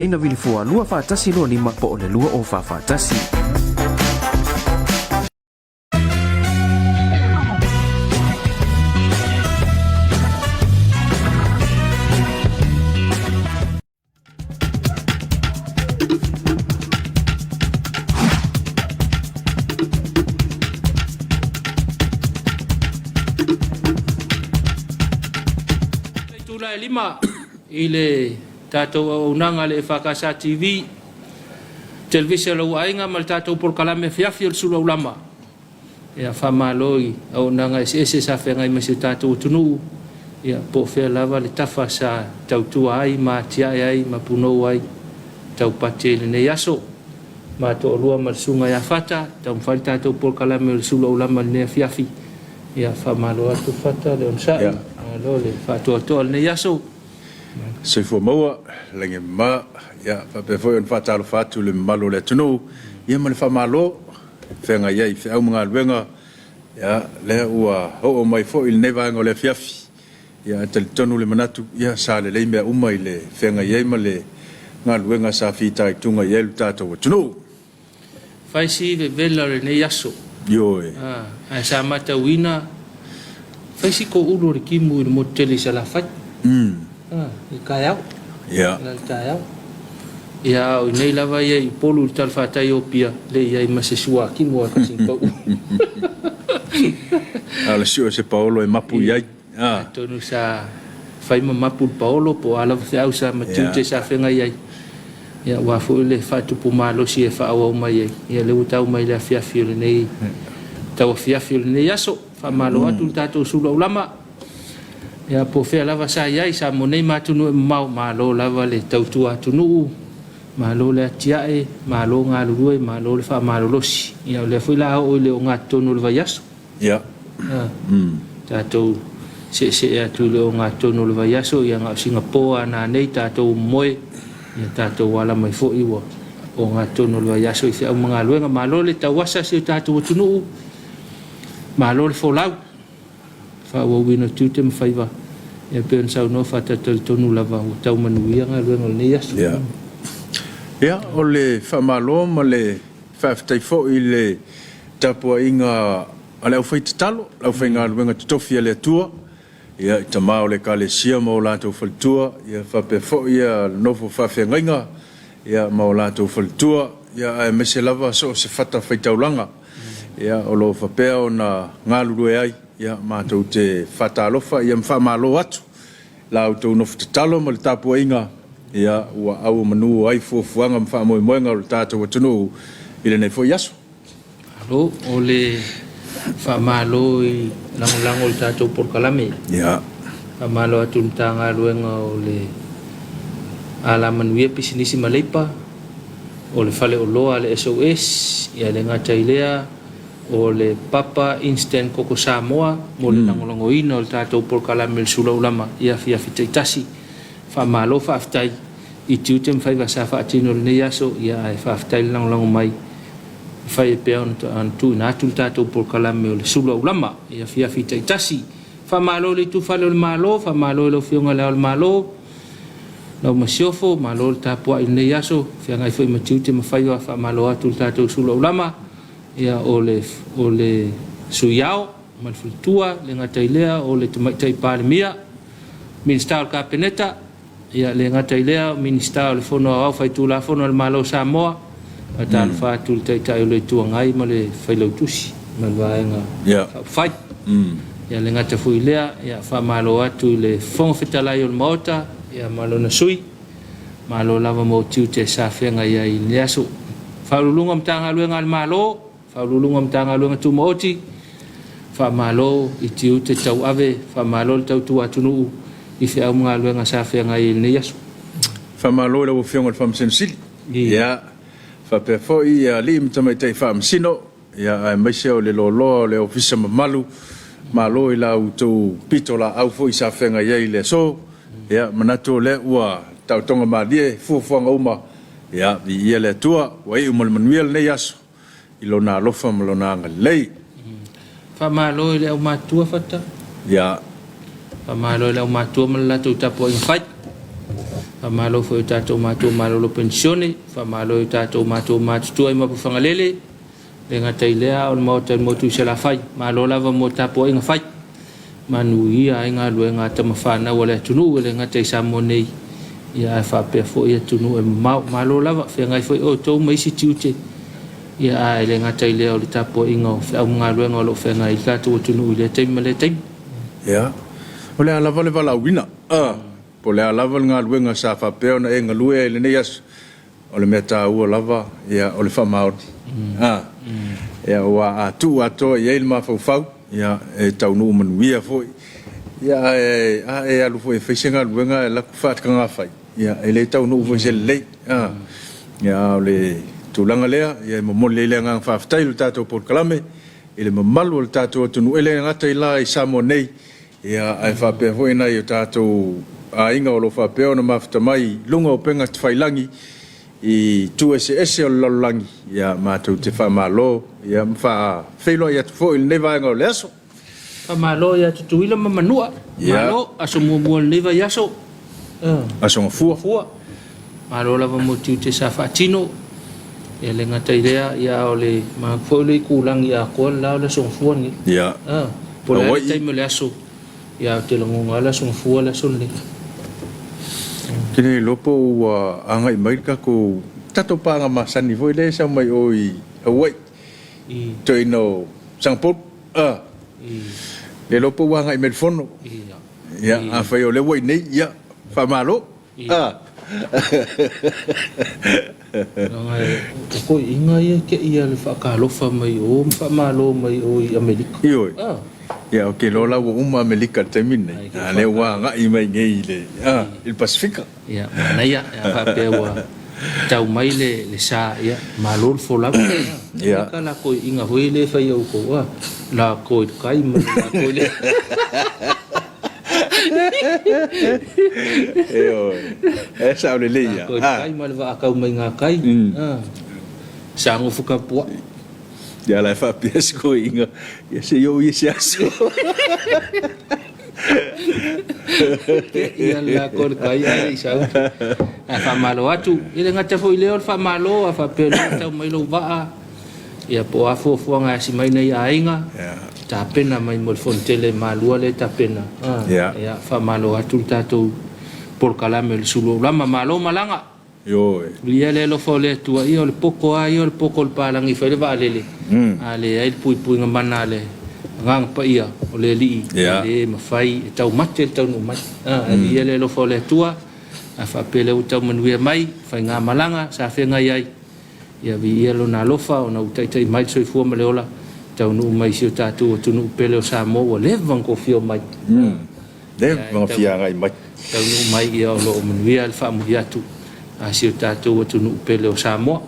Ina vili fua 2 4 1 2 5 po o le 2 0 4 1. Itula e 5 i le tatou auaunaga a le EFKS TV, Televise a lou aiga ma le tatou polokalame afiafi o le Sulu Aulama. Ia faamalo i auaunaga eseese sa feagai ma si o tatou atunuu, ia po o fea lava le tafa sa tautua ai ma atiae ai ma punou ai taupati ai i lenei aso. Ma toalua ma le susuga ia Fata, taumafai le tatou polokalame o le Sulu Aulama i lenei afiafi. Ia faamalo atu Fata le onosai, malo le faatoatoa i lenei aso. Soifua maua, lagi ma, ia, faapea foi ona faatalofa atu i le mamalu o le atunuu, ia ma le faamalo, feagai ai i feau ma galuega, ia, lea ua oo mai foi i lenei vaega o le afiafi, ia, ae talitonu le manatu, ia, sa lelei mea uma i le feagai ai ma le galuega sa fitaituga i ai lo tatou atunuu. Fai si vevela o lenei aso. Ioe. Ae sa matauina, fai si koulu o le timu i le motu tele i Salafai. I le taeao. Ia. I le taeao. Ia, a o i inei lava ia i Upolu i le talafatai o Apia, le i ai ma se suakimu a kasi pau. A o le sio o se paolo e mapu i ai. Atonu sa fai ma mapu le paolo po o a lava feau sa ma tiute sa feagai ai. Ia, aua foi le faatupu malosi e faaauau mai ai. Ia, lea ua tau mai le afiafi o lenei, tauafiafi o lenei aso. Faamalo atu le tatou sulu aulama. Ia, po o fea lava sa i ai, Samoa nei ma atunuu e mamao, malo lava le tautua atunuu, malo le atiae, malo galulue, malo le faamalolosi. Ia, o lea foi la a oo i le ogatotonu o le vaiaso. Ia. Tatou seesee atu i le ogatotonu o le vaiaso, ia na o sina po lava nanei tatou moe, ia tatou ala mai foi ua ogatotonu o le vaiaso i feau ma galuega. Malo le tauasa si o tatou atunuu, malo le folau, faaauauina o tiute ma faiva, ia pei ona saunoa faatalitonu lava ua tau manuia galuega o lenei aso. Ia. Ia, o le faamalo ma le faafetai foi i le tapuaiga a le aufaitatalo, le aufaigaluega totofi a le Atua, ia, i tama o le Ekalesia ma o latou faletua, ia faapea foi ia le nofo faafeagaiga, ia, ma o latou faletua, ia, aemaise lava so o se fatafaitaulaga, ia, o lo o faapea ona galulue ai, ia, matou te faatalofa, ia, ma faamalo atu la outou nofo tatalo ma le tapuaiga, ia, ua auomanu ai fuafuaga ma faamoemoega o le tatou atunuu i lenei foi aso. Malo, o le faamalo i lagolago i le tatou polokalame. Ia. Faamalo atu i le Matagaluega o le Alamanuia, Pisinisi ma Leipa, o le Faleoloa a le SOS, ia le gata i lea, o le Papa Instant Koko Samoa mo le lagolagoina o le tatou polokalame o le Sulaulama i afiafi taitasi. Faamalo faafetai i tiute ma faiva sa faatino i lenei aso, ia ae faafetai le lagolago mai e fai ai pea ona tuuina atu le tatou polokalame o le Sulaulama i afiafi taitasi. Faamalo i le itufale o le Malo, faamalo i lau Afioga i Le Ao o le Malo, lau Masiofo, malo le tapuai i lenei aso, feagai foi ma tiute ma faiva, faamalo atu i le tatou Sulaulama. Ia, o le, o le Sui Ao ma le Faletua, le gata i lea o le Tamaitai Palemia, Minisita o le Kapeneta, ia, le gata i lea o Minisita o le Fono Aoao Faitulafono a le Malo o Samoa, faatalofa atu i le Taitai o le Itu Agai ma le Failautusi ma le Vaega Faaupufai. Ia, le gata foi i lea, ia, faamalo atu i le Fofoga Fetalai o le Maota, ia, ma lona Sui. Malo lava mo tiute sa feagai ai i lenei aso. Faauluuluga o Matagaluega a le Malo, Faauluuluga o Matagaluega Tumaoti, faamalo i tiute tauave, faamalo le tautua atunuu i feau ma galuega sa feagai ai i lenei aso. Faamalo i lau Afioga i le Faamasino Sili, ia faapea foi alii ma tamaitai Faamasino, Ia, aemaise o le loaloa o le Ofisa mamalu, malo i la outou pitolaau foi sa feagai ai i le aso. Ia, manatu o lea ua taotoga malie fuafuaga uma. Ia, viia le Atua, ua iu ma le manuia lenei aso i Lona alofa ma Lona agalelei. Faamalo i le aumatutua Fata. Ia. Faamalo i le aumatutua ma le latou tapuaiga fai. Faamalo foi i o tatou matua malolo penisione, faamalo i o tatou matua matutua i Mapuifagalele, le gata i lea o le maota i le motu i Salafai. Malo lava mo tapuaiga fai. Manuia ai galuega a tama fanau a le atunuu e le gata i Samoa nei, ia ae faapea foi atunuu e mamao. Malo lava, feagai foi outou ma isi tiute, ia ae le gata i lea o le tapuaiga o feau ma galuega o lo o feagai ai le tatou atunuu i lea taimi ma lea taimi. Ia, o le a lava le valaauina, po o le a lava le galuega sa faapea ona e galue ai i lenei aso, O le mea taua lava, ia, o le faamaoni. A, ia, aua a tuu atoa i ai le mafaufau, ia, e taunuu manuia foi. Ia, ae a e alu foi e fai se galuega ae alu atu faatagafai, ia, e le taunuu foi i se lelei. A, ia, a o le tulaga lea, ia, e momoli ai le agaga faafetai i le tatou polokalame, i le mamalu o le tatou atunuu, e le gata i la i Samoa nei, Ia, ae faapea foi nai o tatou aiga o lo o faapea ona mafuta mai i luga o upega tafailagi i itu eseese o le lalolagi, ia, matou te faamalo, ia, ma faafeiloai atu foi i lenei vaega o le aso. Faamalo ia Tutuila ma Manua. Malo, aso muamua o lenei vaiaso. Aso Gafua. Gafua. Malo lava mo tiute sa faatino. Ia le gata i lea, ia o le manatu foi o le itulagi atoa le la o le aso Gafua lenei. Ia. Po o le a le taimi o le aso, ia ou te lagona lava le aso Gafua le aso lenei. Ou te le iloa po ua agai mai le tatou, tatou paaga masani foi lea e sau mai o i Hawaii, i toeaina o Singapore. Le iloa po ua agai mai i le fono. Ia, afai o lea ua i inei, ia, faamalo. Leaga o toeaiina ia e te i lava i le faatalofa mai o ma faamalo mai o i Amerika. Ioe. Ia, ou te iloa la ua uma Amerika i le taimi lenei, a o lea ua agai mai nei i le Pasefika. Ia, manaia, a faapea ua tau mai le sa, ia, malo le folau. Ia. Ka la toeaiina foi lea e fai e outou, a, la toi le kai ma le la toi le... Ioe, e sao lelei ia. Toi le kai ma le vaa tau mai ngā kai. Sa nofo tapuai. Ia la e faapea si toeaina, ia se i oo ia se aso. Ia le la toi le kai ae le i sau. Ae faamalo atu. E le gata foi i lea o le faamalo, a faapea o lea ua tau mai lou vaa, Ia po o a fuafuaga e asi mai nei aiga, tapena mai mo le Fonotele Malua lea e tapena. Ia, faamalo atu le tatou polokalame o le Sulu Aulama. Malo malaga. Ioe. Ia le alofa o le Atua, ia o le poto lava ia o le poto o le palagi e fai le vaalele, a leai le puipuiga mana a le Agaga Paia o le Alii, e le mafai e taumate le taunuu mai. Ia le alofa o le Atua, a faapea lea ua tau manuia mai faigamalaga sa feagai ai, Ia viia Lona alofa ona ua taitai mai le soifua ma le ola, taunuu mai i si o tatou atunuu pele o Samoa ua leva ona tofia mai. Leva ona fia agai mai. Taunuu mai ia o lo o manuia le faamuli atu a si o tatou atunuu pele o Samoa.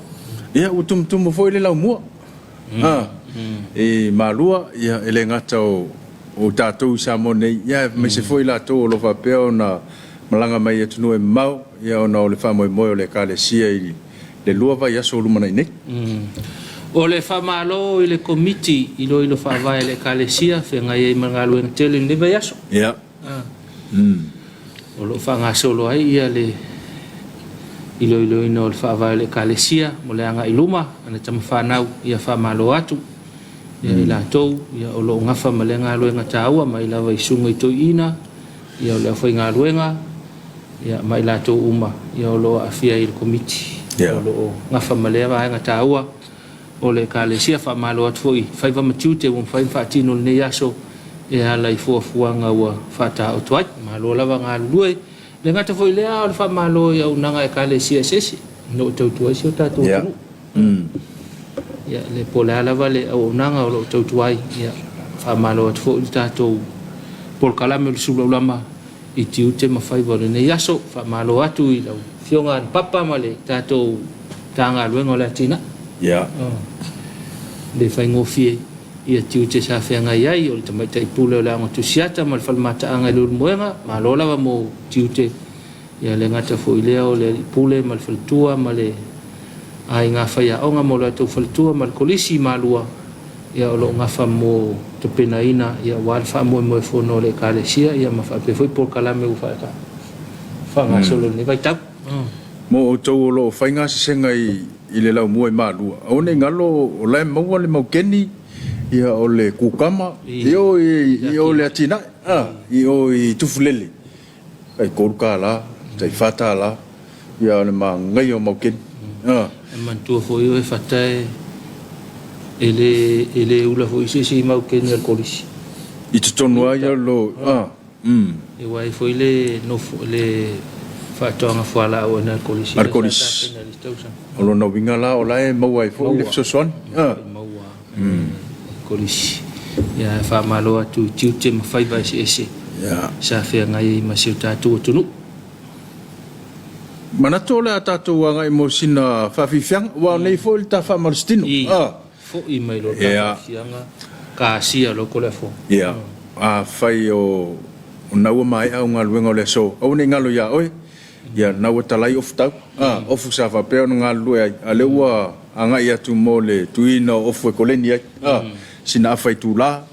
Ia ua tumutumu foi le laumua i Malua, ia e le gata o tatou i Samoa nei, ia aemaise foi latou o lo o faapea ona malaga mai i atunuu e mamao, ia ona o le faamoemoe o le Ekalesia i le 2 vaiaso o lumanai nei. O le faamalo i le Komiti Iloilo Faavae a le Ekalesia feagai ai ma le galuega tele i lenei vaiaso. Ia. O lo o faagasolo ai ia le iloiloina o le Faavae o le Ekalesia mo le agai i luma a le tama fanau, ia faamalo atu ia i latou ia o lo o gafa ma lea galuega taua mai lava i susuga i toeaiina ia o le aufaigaluega ia, ma i latou uma ia, o lo o aafia ai i le Komiti o lo o gafa ma lea vaega taua o le Ekalesia. Faamalo atu foi i faiva ma tiute ua mafai ona faatino i lenei aso e ala i fuafuaga ua faataoto ai. Malo lava galulue. E le gata foi i lea, a o le faamalo i auaunaga a Ekalesia eseese o lo o tautua ai si o tatou atunuu. Ia, le po o le a lava le auaunaga o lo o tautua ai, ia, faamalo atu foi i le tatou polokalame o le Sulu Aulama i tiute ma faiva o lenei aso. Faamalo atu i lau Afioga a le Papa ma le tatou Matagaluega o le Atinae. E le faigofie ia tiute sa feagai ai o le Tamaitai Pule o le Aoga Tusiata ma le Fale Mataaga i Leulumoega. Malo lava mo tiute, ia le gata foi i lea o le Alii Pule ma le Faletua ma le aiga faiaoga mo le latou faletua ma le Kolisi i Malua. Ia o lo o gafa mo tapenaina ia aua le faamoemoe fono o le Ekalesia ia ma faapea foi polokalame ua faagasolo i lenei vaitau. Mo outou o lo o fai gasesega i le laumua i Malua, aua ne i galo o la e maua le maukeni, ia o le kukama, i o i o le atinae, i o i Tufulele, tai $3, tai $4, ia o le manaia o maukeni. E manatua foi oe Fata e le ula foi se isi maukeni a le Kolisi. I totonu lava ia o lo. Aua e i ai foi le nofo, le faatoaga fualaau a le Kolisi. A le Kolisi. O lona uiga la o la e maua ai foi le fesoasoani. Maua e Kolisi. Ia e faamalo atu i tiute ma faiva eseese sa feagai ai ma si o tatou atunuu. Manatu o le a tatou agai mo sina faafiafiaga, aua o nei foi le ta faamalositino. Foi mai loa le ta faafiafiaga, kasia loa Toleafoa. Ia, afai o na ua maea au galuega o le aso, aua ne i galo ia oe, ia na ua talai ofu tau, ofu sa faapea ona galulue ai, a o lea ua agai atu mo le tuiina o ofu e koleni ai, sina afa itula,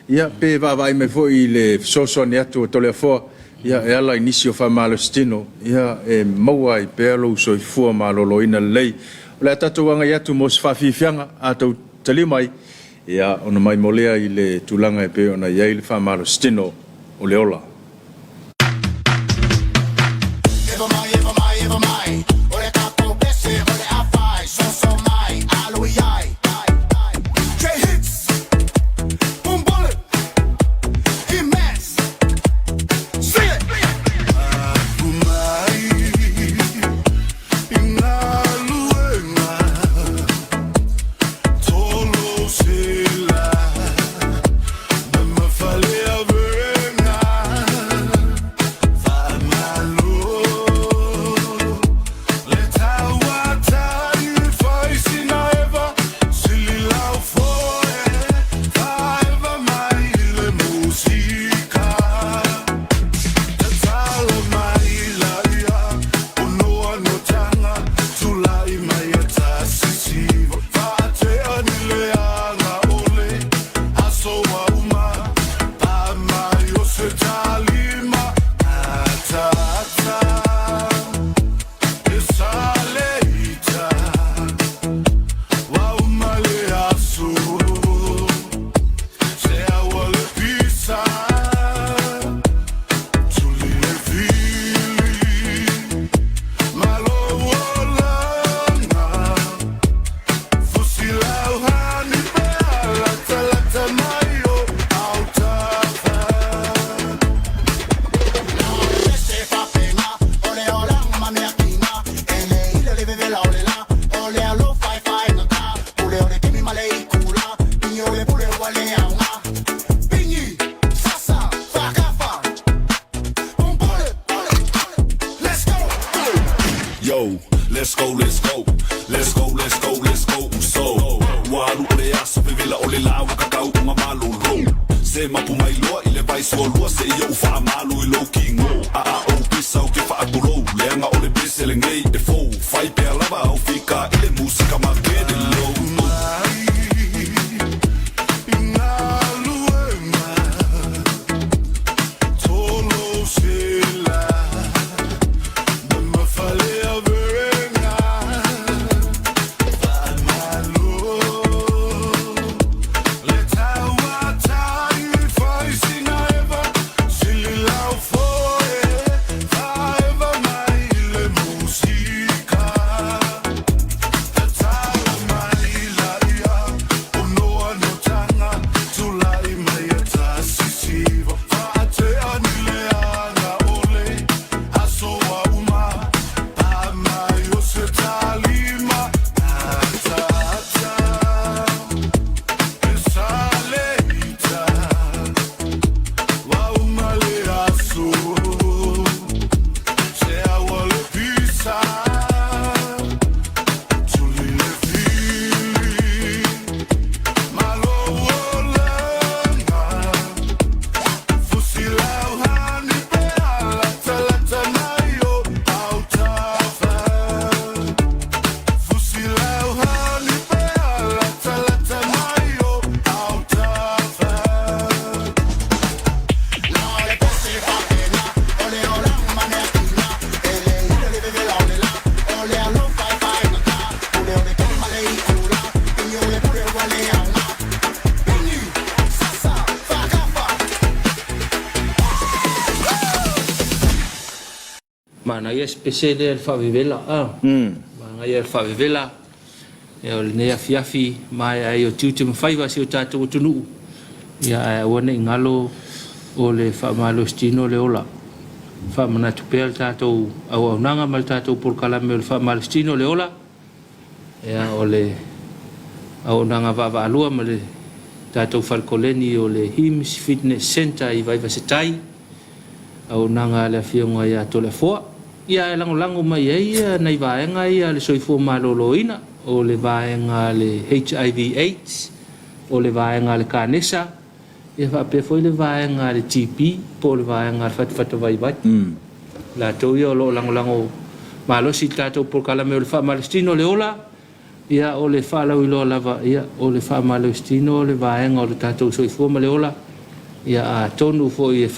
Ia, pe vaavaai mai foi i le fesoasoani atu a Toleafoa, ia, e ala i nisi o faamalositino, ia, e maua ai pea lou soifua maloloina lelei. O le a tatou agai atu mo se faafiafiaga, a tou taliu mai, ia, ona mai mo lea i le tulaga e pei ona i ai le faamalositino o le ola. Manaia se pese lea i le faavevela a. Manaia le faavevela ia o lenei afiafi maea ai o tiute ma faiva a si o tatou atunuu ia ae aua ne i galo o le faamalositino le ola. Faamanatu pea le tatou auaunaga ma le tatou polokalame o le faamalositino le ola ia o le auaunaga vaavaalua ma le tatou fale koleni o le HIMS Fitness Centre i Vaivasetai. Auaunaga a le Afioga ia Toleafoa. Ia ae lagolago mai ai nai vaega ia a le Soifua Maloloina, o le vaega a le HIV Aids, o le vaega a le Kanesa, ia faapea foi le vaega a le TB po o le vaega a le fatafata vaivai. Latou ia o lo o lagolago malosi i le tatou polokalame o le faamalositino o le ola. Ia, o le faalauiloa lava, ia, o le faamalositino o le vaega o le tatou soifua ma le ola, ia, atonu foi e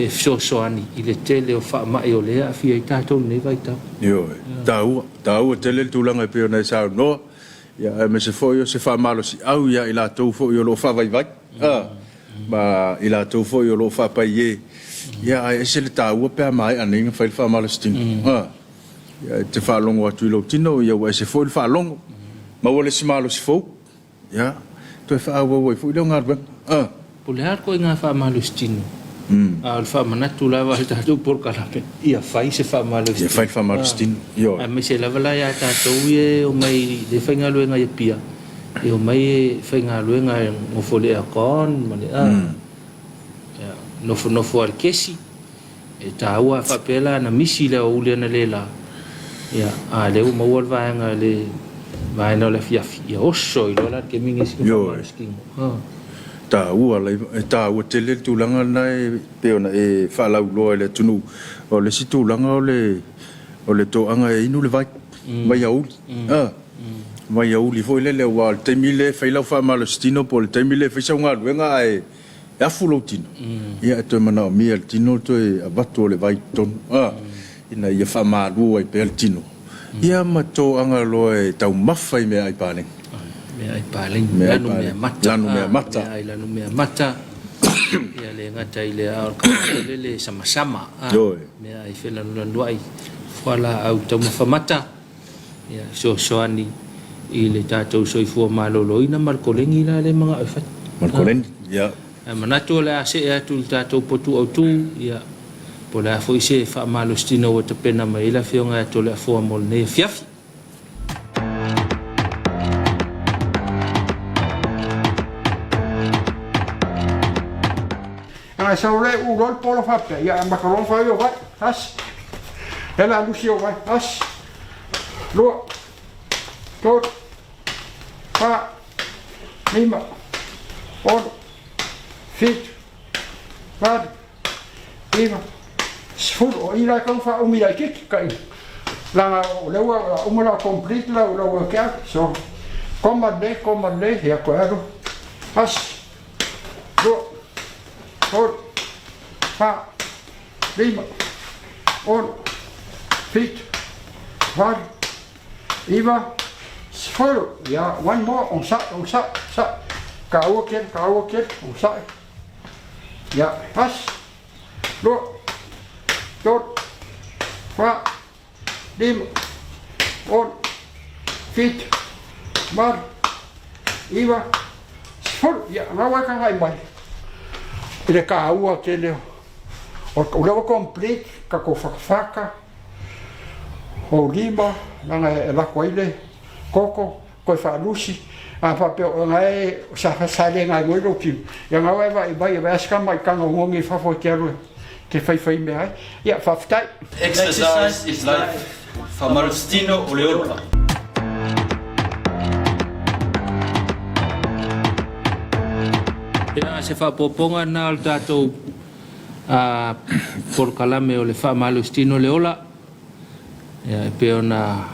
fesoasoani i le tele o faamai o lea e aafia ai tatou i lenei vaitau. Ioe, e taua, taua tele le tulaga e pei ona e saunoa, ia, aemaise foi o se faamalosiau ia i latou foi o lo o faavaivai, a, ma i latou foi o lo o faapaiē, ia, ae ese le taua pe a maea nei ona fai le faamalositino, a. Ia, e te faalogo atu i lou tino, ia ua ese foi le faalogo. Maua le isi malosi fou, ia, toe faaauau ai foi lea o galuega. A. Po o le a le ituaiga faamalosi tino, a o le faamanatu lava a le tatou polokalame, ia fai se faamalosi tino. Ia fai le faamalosi tino, ioe. Aemaise lava la ia tatou ia e omai i le faigaluega i Apia, e omai e faigaluega e nofo i le aircon ma le a, ia, nofonofo lava i le kesi. E taua a faapea la ana misi le aoauli analeila, ia, a lea ua maua le vaega le vaena o le afiafi, ia oso ai loa la le taimi lenei sina faamalositino. Ioe. Taua laiva, e taua tele le tulaga lena e pei ona e faalauiloa i le atunuu. O le isi tulaga o le o le toaga e inu le vai, vai aoauli. A, vai aoauli foi lele aua o le taimi lea e fai lau faamalositino po o le taimi lea e fai sau galuega ae E afu lou tino, ia e toe manaomia e le tino le toe avatu o le vai i totonu, a, ina ia faamalu ai pea le tino. Ia ma toaga loa e taumafa i meaai paleni. Meaai paleni, lanu meamata. Lanu meamata. Meaai lanu meamata. Ia le gata i lea, a o le kava lele samasama. Ioe. Meaai felanulanuai, fualaau taumafa mata. Ia fesoasoani i le tatou soifua maloloina ma le koleni la lea e manao e fai. Ma le koleni, ia. Ae manatu o le a see atu i le tatou potu autu, ia, po o le a foi se faamalositino ua tapena mai ai le Afioga ia Toleafoa mo lenei afiafi. Ana sau le u loa le polo faapea, ia amata loa ona fai o vai, tasi. Lea la lusi o vai, tasi, lua, tolu, fa, lima, ono, fitu, valu, iva, sefulu. O i la e tau faaumi laitiiti kai leaga o lea ua uma la complete lau lau workout. So, koma lelei, koma lelei, ia toe alu, tasi, lua, tolu, fa, lima, ono, fitu, valu, iva, sefulu. Ia, one more, onosai, onosai, onosai. Kaua kele, kaua kele, onosai. Ia, tasi, lua, tolu, fa, lima, ono, fitu, valu, iva, sefulu. Ia, na ua e kagai mai i le kaua tele o o lea ua complete tatou fatafata o lima leaga e lako ai le koko toe faalusi a faapea o na e sa sa le galuega lou tino ia na ua e vaai mai e vaai se tamaitaga o ogi i fafo e te alu e te faifai mea ai ia faafetai. Exercise is life, Faamalositino o le ola. Ia, se faaopoopoga lena o le tatou polokalame o le Faamalositino o le Ola. Ia, e pei ona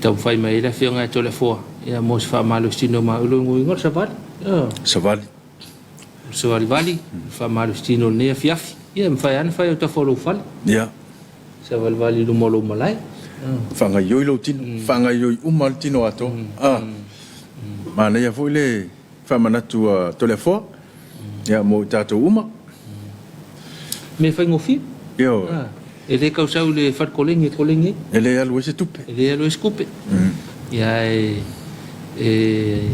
taumafai mai ai le Afioga ia Toleafoa, ia, mo se faamalositino ma au uiga o le savali. Savali. O le savalivali, faamalositino o lenei afiafi. Ia, e mafai lava ona fai i autafa o lou fale. Ia. Savalivali i luma o lou malae. Faagaoioi lou tino, faagaoioi uma lava le tino atoa. Manaia foi le faamanatu a Toleafoa, ia, mo i tatou uma. Mea faigofie. Ioe. E le kausau i le fale koleni e koleni ai. E le alu ai se tupe. E le alu ai se tupe. Ia e e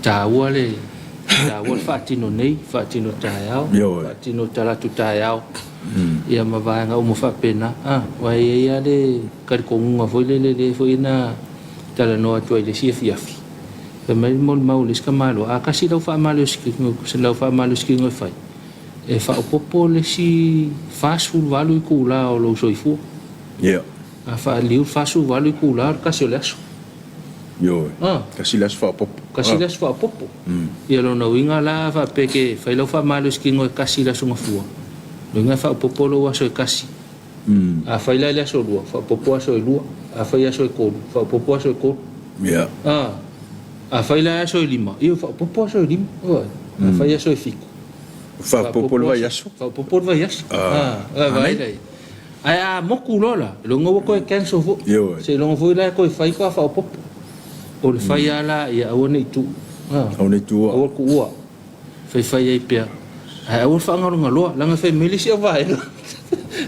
taua le taua le faatino nei, faatino taeao, faatino talaatu taeao. Ia ma vaega uma faapena. Ah, aua e i ai lava le talitonuga foi lele lea foi na talanoa atu ai i le isi afiafi. Fai mai le molimau a le isi tamaloa, a tasi lau faamalositino e fai, e faaopoopo le isi 48 itula o lou soifua. Ia. A faaliu le 48 itula o le tasi o le aso. Ioe. Ah. Tasi le aso faaopoopo. Tasi le aso faaopoopo. Ia lona uiga la a faapea e te fai lau faamalositino e tasi i le aso Gafua, lona uiga e faaopoopo lou aso e tasi. A fai la i le aso lua, faaopoopo aso e lua. A fai i aso e tolu, faaopoopo aso e tolu. Ia. Ah. A fai la i aso e lima, ia faaopoopo aso e lima. A fai i aso e fitu, Faaopoopo le vaiaso. Faaopoopo le vaiaso. Ah, vaai la i ai. Ae a moku loa la, loga ua toe cancel foi. Ioe. Seiloga foi la e toe fai faatoa faaopoopo. O le fai lava la ia aua ne i tuu. Aua ne i tuua. Aua le tuua. Faifai ai pea. Ae aua le faagalogaloa, leaga fai mai le isi au vaega.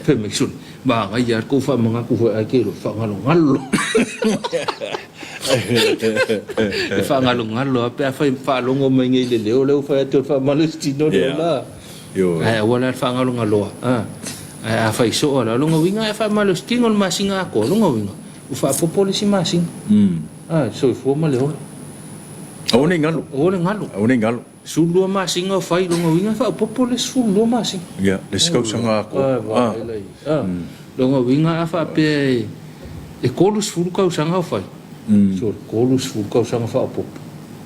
Fai mai, sole, manaia lava le tou faamanatu foi ae te iloa, faagalogalo. E faagalogalo lava pe afai e faalogo mai nei i le leo lea ua fai atu e le faamalositino le ola. Ae aua la le faagalogaloa. Ae a fai soo la, o lona uiga e faamalositino le masina atoa, o lona uiga ua faaopoopo le isi masina. Le soifua ma le ola. Aua ne i galo. Aua le galo. Aua ne i galo. 12 masina o fai, lona uiga e faaopoopo le isi 12 masina. Ia, le isi tausaga atoa. Lona uiga a faapea e 30 tausaga o fai, so 30 tausaga faaopoopo.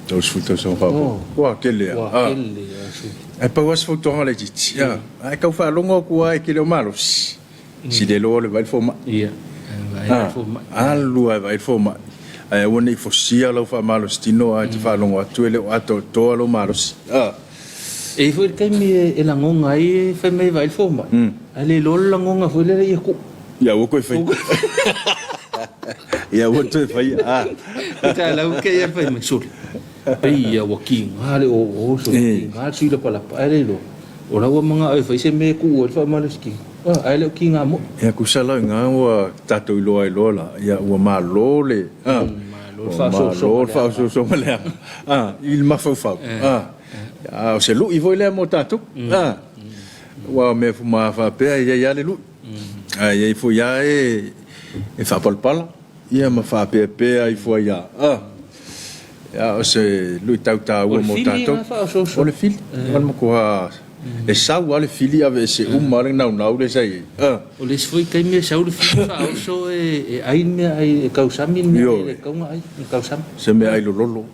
30 tausaga faaopoopo. Ua tele lava. Ua tele lava suli. Ae pau lava si fautuaga laitiiti, a e tau faalogo atu lava e te le o malosi, sili loa le vaai le fomai. Ia, vaai le fomai. Alu lava e vaai le fomai, ae aua ne i fosia lau faamalositino ae te faalogo atu e le o atoatoa lou malosi. E i ai foi le taimi e lagona ai e fai mai e vaai le fomai, ae le iloa le lagona foi lele ia tuu. Ia aua toe faia. Ia aua toe faia. Peitai la ua kei fai mai, sole, pei ia ua kiga le oo, sole, kiga le sui lapalapa, ae le iloa, o la ua manao e fai se mea e tuu ai le faamalositino, ae le o kiga moi. Ia tusa la i ina ua tatou iloa ai loa la, ia ua malo le, malo le faaosoosoga leaga, i le mafaufau, a o se lui foi lea mo tatou, aua o mea uma faapea e i ai lava le lui. Ae i ai foi lava e e faapalapala ia ma faapeapea ifo ai lava. A o se luitau taua mo tatou. O le fili, o le matua e sau lava le fili aveese uma lava le naunau lea sa i ai. O le isi foi taimi e sau le fili faaoso e ai le meaai, e tausami le meaai e le tatau ona ai, e tausami. Se meaai lololo.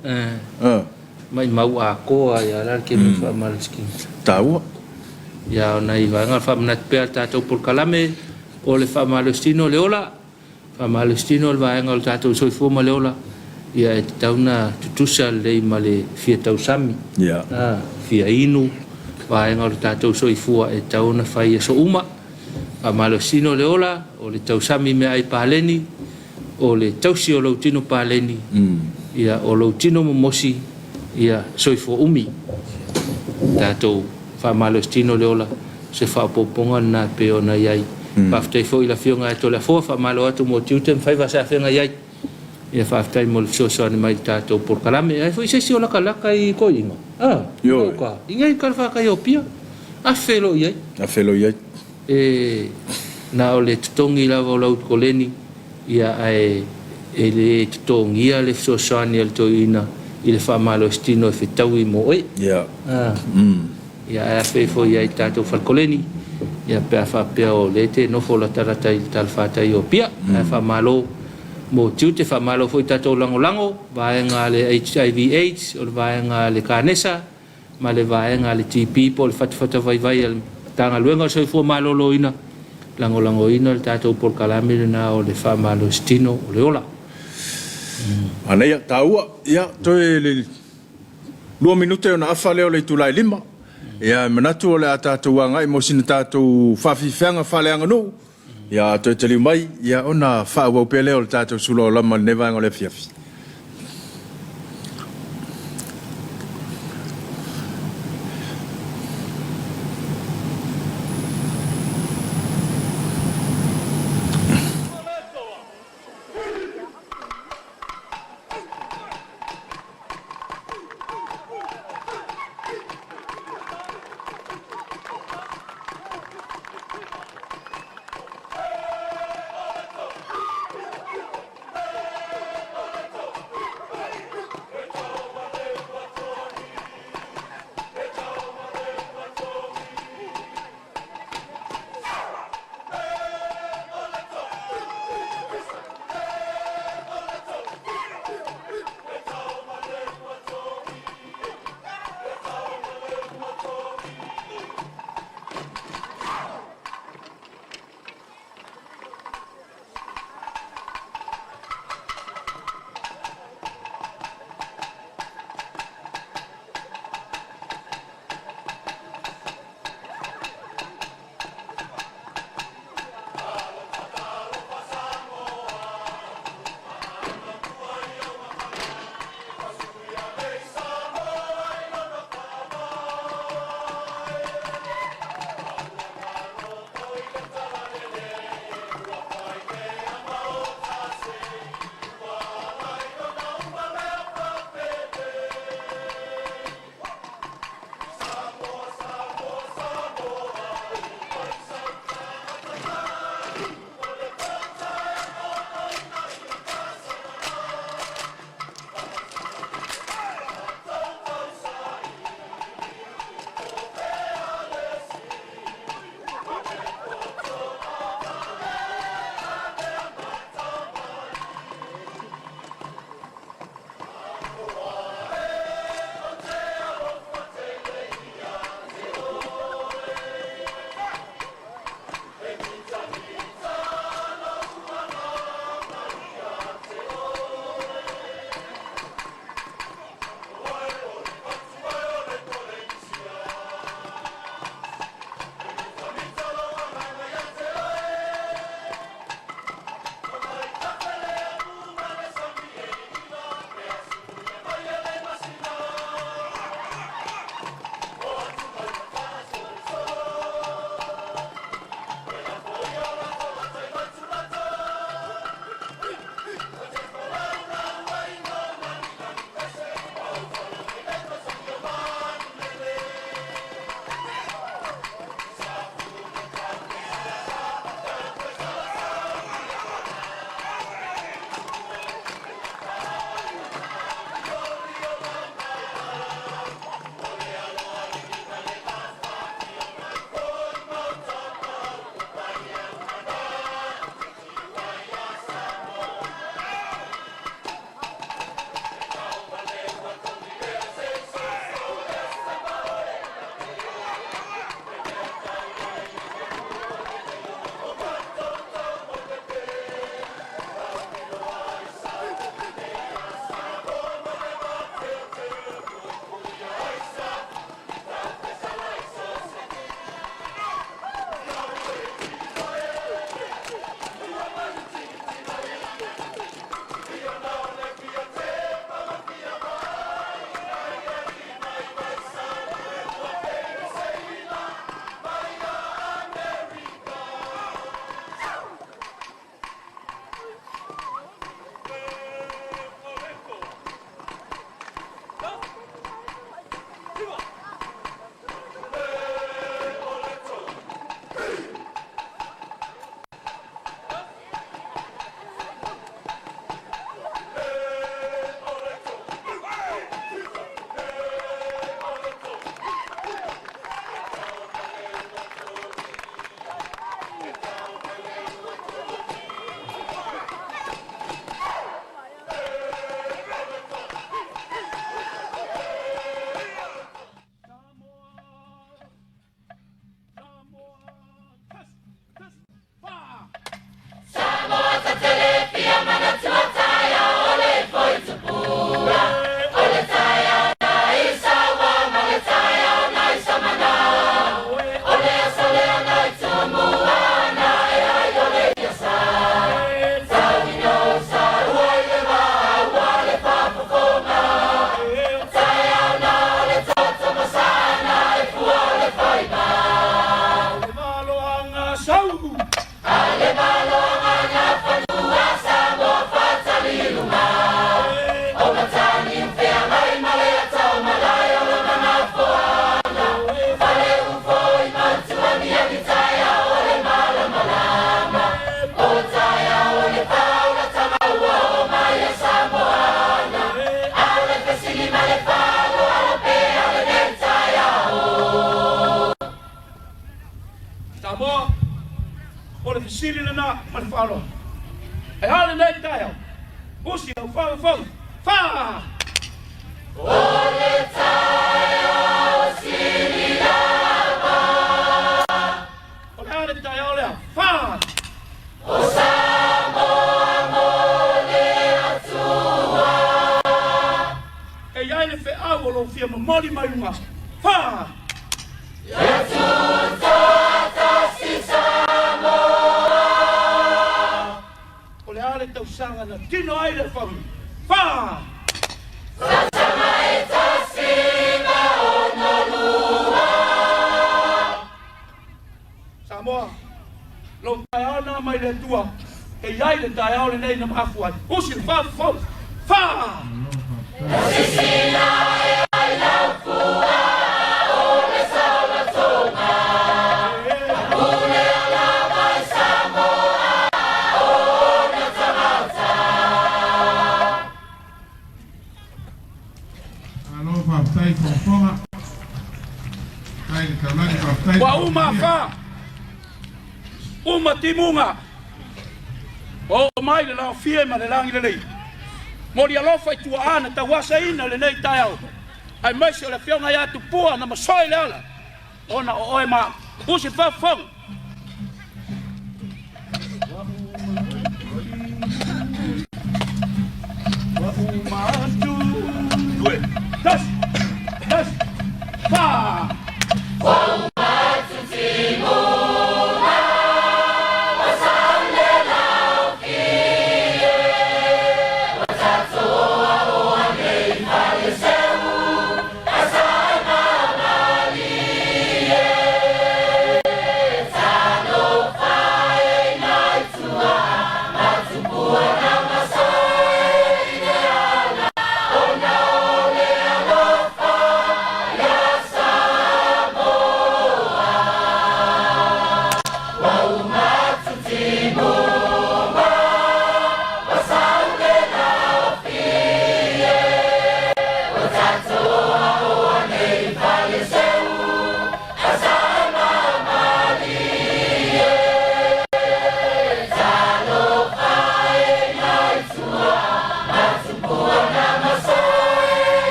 Maimau atoa ai lava la le kemi faamalosikino. Taua. Ia o nai vaega o le faamanatu pea a le tatou polokalame o le faamalositino o le ola, faamalositino o le vaega o le tatou soifua ma le ola, ia e tatau ona tutusa lelei ma le fia tausami, fia inu, vaega o le tatou soifua e tatau ona fai i aso uma. Faamalositino o le ola, o le tausami meaai paleni, o le tausi o lou tino paleni, ia, o lou tino momosi, ia, soifua umi. Tatou faamalositino le ola, o se faaopoopoga lena e pei ona i ai. Faafetai foi i le Afioga ia Toleafoa, faamalo atu mo tiute ma faiva sa feagai ai. Ia faafetai mo le fesoasoani mai i le tatou polokalame. Ai foi se isi o lakalaka i toeaiina, a, i gauta, i nei talafatai o Apia, afe loa i ai. Afe loa i ai. E na o le totogi lava o lau koleni, ia ae e le totogia le fesoasoani a le toeaina i le faamalositino e fetaui mo oe. Ia. Ia ae afei foi i ai i le tatou fale koleni, ia pe a faapea o lea e te nofo latalata i le talafatai o Apia. Ae faamalo mo tiute, faamalo foi i tatou lagolago, vaega a le HIV AIDS, o le vaega a le Kanesa, ma le vaega a le TB po o le fatafata vaivai a le Matagaluega o le Soifua Maloloina, lagolagoina le tatou polokalame lena o le faamalositino o le ola. Manaia, taua. Ia, toe le lua minute ona afa lea o le itula e 5. Ia, e manatu o le a tatou agai mo sina tatou faafiafiaga faaleaganuu. Ia, a toe taliu mai, ia, ona faaauau pea lea o le tatou sula o lama i lenei vaega o le afiafi. fesili lena ma le faaaloalo. Ae a lenei taeao? Usi lau faafofoga. Fa! O le taeao sili lava. O le a le taeao lea? Fa! O Samoa mo le Atua. E i ai le feau o lo o fia momoli mai luga. Fa! Ia tutoatasi Samoa. O le a le tausaga na tino ai le afaga? Fa! Tausaga e 162. Samoa, lou taeao lena mai le Atua, e i ai le taeao lenei na mafua ai. Usi le faafofoga. Fa! Malo faafetai fogafoga. Faafetai le taulagi, faafetai le Ua uma faafofoga. afa, uma timuga, ua oo mai le laofie ma le lagi lelei. Moli alofa i tuaa na tauasaina lenei taeao, aemaise o le afioga ia Tupua na masoe le ala, ona o oe ma au. Usi le faafofoga. Ua uma atu. Tasi, tasi, fa.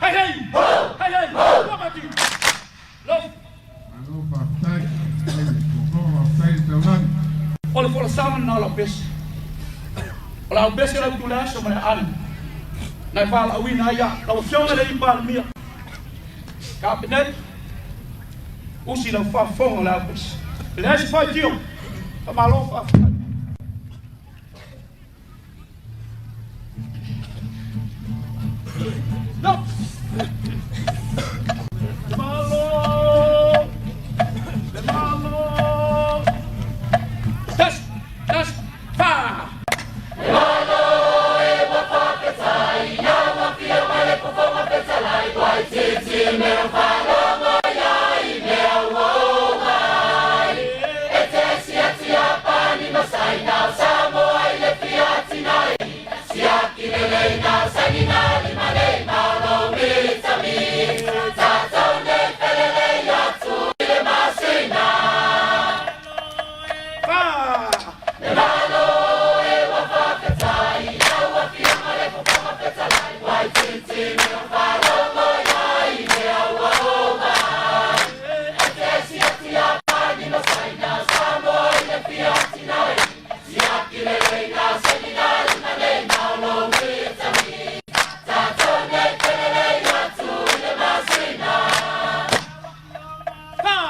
Hei hei! Hei hei! Ua mati! Lo! Malo faafetai. Faafetai le fofoga, faafetai le taulagi. O le folasaga lena o lau pese. O lau pese lau tule aso ma le aano. Na e valaauina ai au, lau Afioga i le Alii Palemia, Kapeneta, usi lau faafofoga o le au pese. E leai se faitio, faamalo faafetai. No! Le Malo! Le Malo! Tasi! Tasi! Fa! Fa! Fa!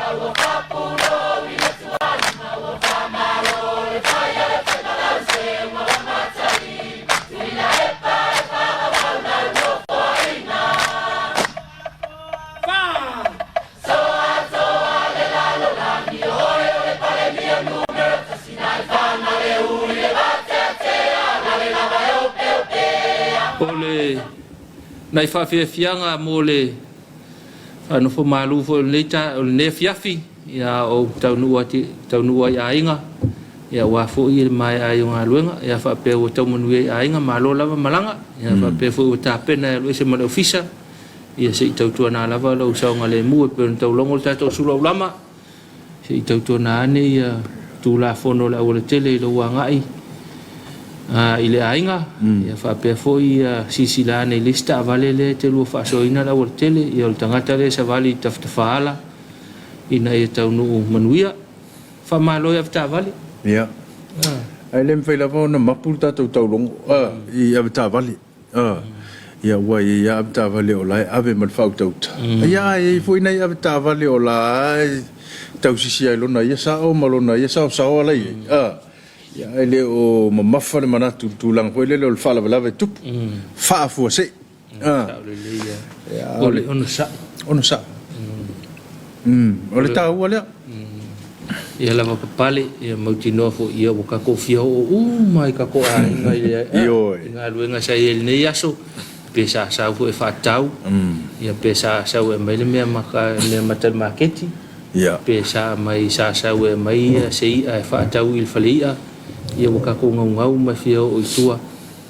Fa! nai faafiafiaga mo le faanofo malu foi o lenei ta, o lenei afiafi, ia a ou taunuu atu, taunuu ai i aiga, ia aua foi le maea ai o galuega, ia faapea ua tau manuia i aiga, malo lava malaga, ia faapea foi ua tapena e alu ese ma le ofisa, ia se i tautuana lava lou saogalemu e pei ona taulogo le tatou suluaulama, Se i tautuana ane ia Tulafono o le aualatele i lou agai i le aiga, ia faapea foi ia silasila ane i le isi taavale lea e te lua faasoaina le aualatele, ia o le tagata lea e savali i tafatafaala ina ia taunuu manuia. Faamalo i avetaavale. Ia. Ae le mafai lava ona mapu le tatou taulogo i avetaavale. Ia ua i ai lava avetaavale o la e ave ma le faautauta. Ia ae i ai foi nai avetaavale o la e tausisi lava i lona ia sao ma lona ia saosaoa la e i ai. Ia ae le o mamafa le manatu i le tulaga foi lele o le faalavelave e tupu, faafuasei. Sao lelei lava. O le onosai. Onosai. O le taua lea. Ia lava papale, ia mautinoa foi ia ua tatou fia oo uma i tatou aiga i le Ioe. i galuega sa i ai i lenei aso, pe sa sau foi e faatau, ia pe sa sau e aumai le mea maka mea mata i le maketi, Ia. pe sa aumai sa sau e aumai ia se i'a e faatau i le fale i'a, ia ua tatou naunau ma fia oo i tua.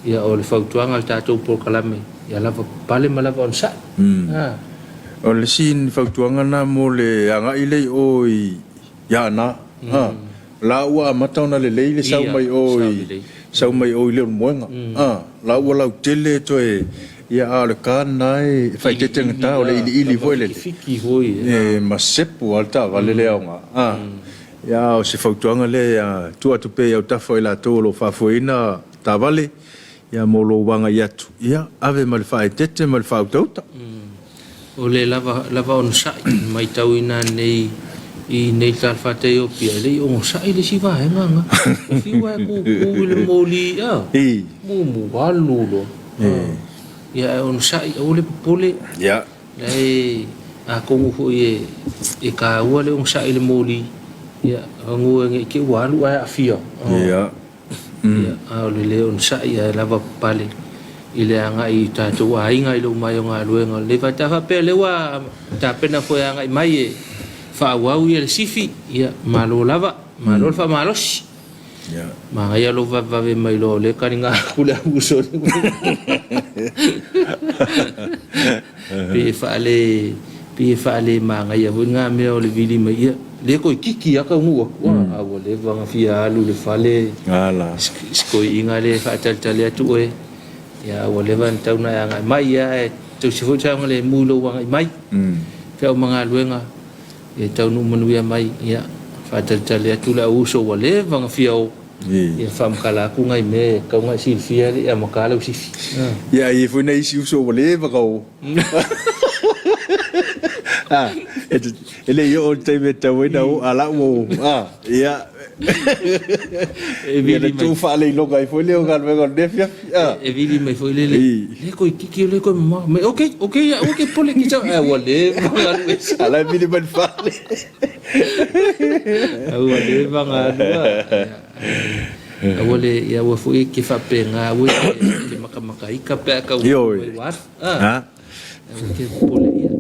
Ia o le fautuaga a le tatou polokalame, ia lava papale ma lava onosai. O le isi fautuaga lena mo le agai lea i o i Aana. O la ua amata ona lelei le sau mai o i sau mai o i Leulumoega. O la ua lautele toe, ia a o le ka lena e faaeteetegata, o le iliili foi lele. E masepu lava le taavale lea aoga. Ia a o se fautuaga lea ia tuu atu pea i autafa o i latou o lo o faafoeina taavale, ia mo lou agai atu, ia ave ma le faaeteete ma le faautauta. O le lava, lava onosai, matauina nei i nei talafatai o Apia, e le i onosai le isi vaega na. O fiu lava e kukū i le moli, a, mumu alu loa. Ia ae onosai, aua le popole. Ia. La e, atonu foi e, e taua le onosai i le moli, ia, semeamanu ne i te i ua alu ae aafia. Ia. Ia, a o le le onosai ae lava papale i le agai i tatou aiga i le uma ai o galuega o lenei vaitau. Faapea o lea ua tapena foi e agai mai e faaauau ia le sifi, ia malo lava, malo le faamalosi. Manaia lou vavevave mai loa o lea e taliga atu le amuso. Pei e faale pei e faale manaia foi lena mea o le vili mai ia lea toeitiiti lava taunuu atu a ua leva ona fia alu i le fale si toeaina lea e faatalitali atu oe ia a ua leva ona tatau ona e agai mai ia ae tausi foi le saogalemu i lou agai mai feau ma galuega ia taunuu manuia mai ia faatalitali atu le au uso ua leva ona fia o. Ia faamatala atu nai mea e tatau ona e silafia e le i amata lau sifi. Ia, e i ai foi nai isi uso ua leva ona o. E le i oo i le taimi e tatau ai ona o, a o la ua o. Ia, ia ona tuu faaleiloga ai foi lea o galuega o lenei afiafi. E vili mai foi lele, le toeitiiti o lea e toe mamao. Mai, ok, ok, aua e te popole, ae ua leva ona alu ese. A o la e vili mai le fale. Aua leva ona alu a. Aua le, ia aua foi e te faapena, aua e te makamakaita pe a tau Ioe. mai ua alu. A. Aua e te popole ia.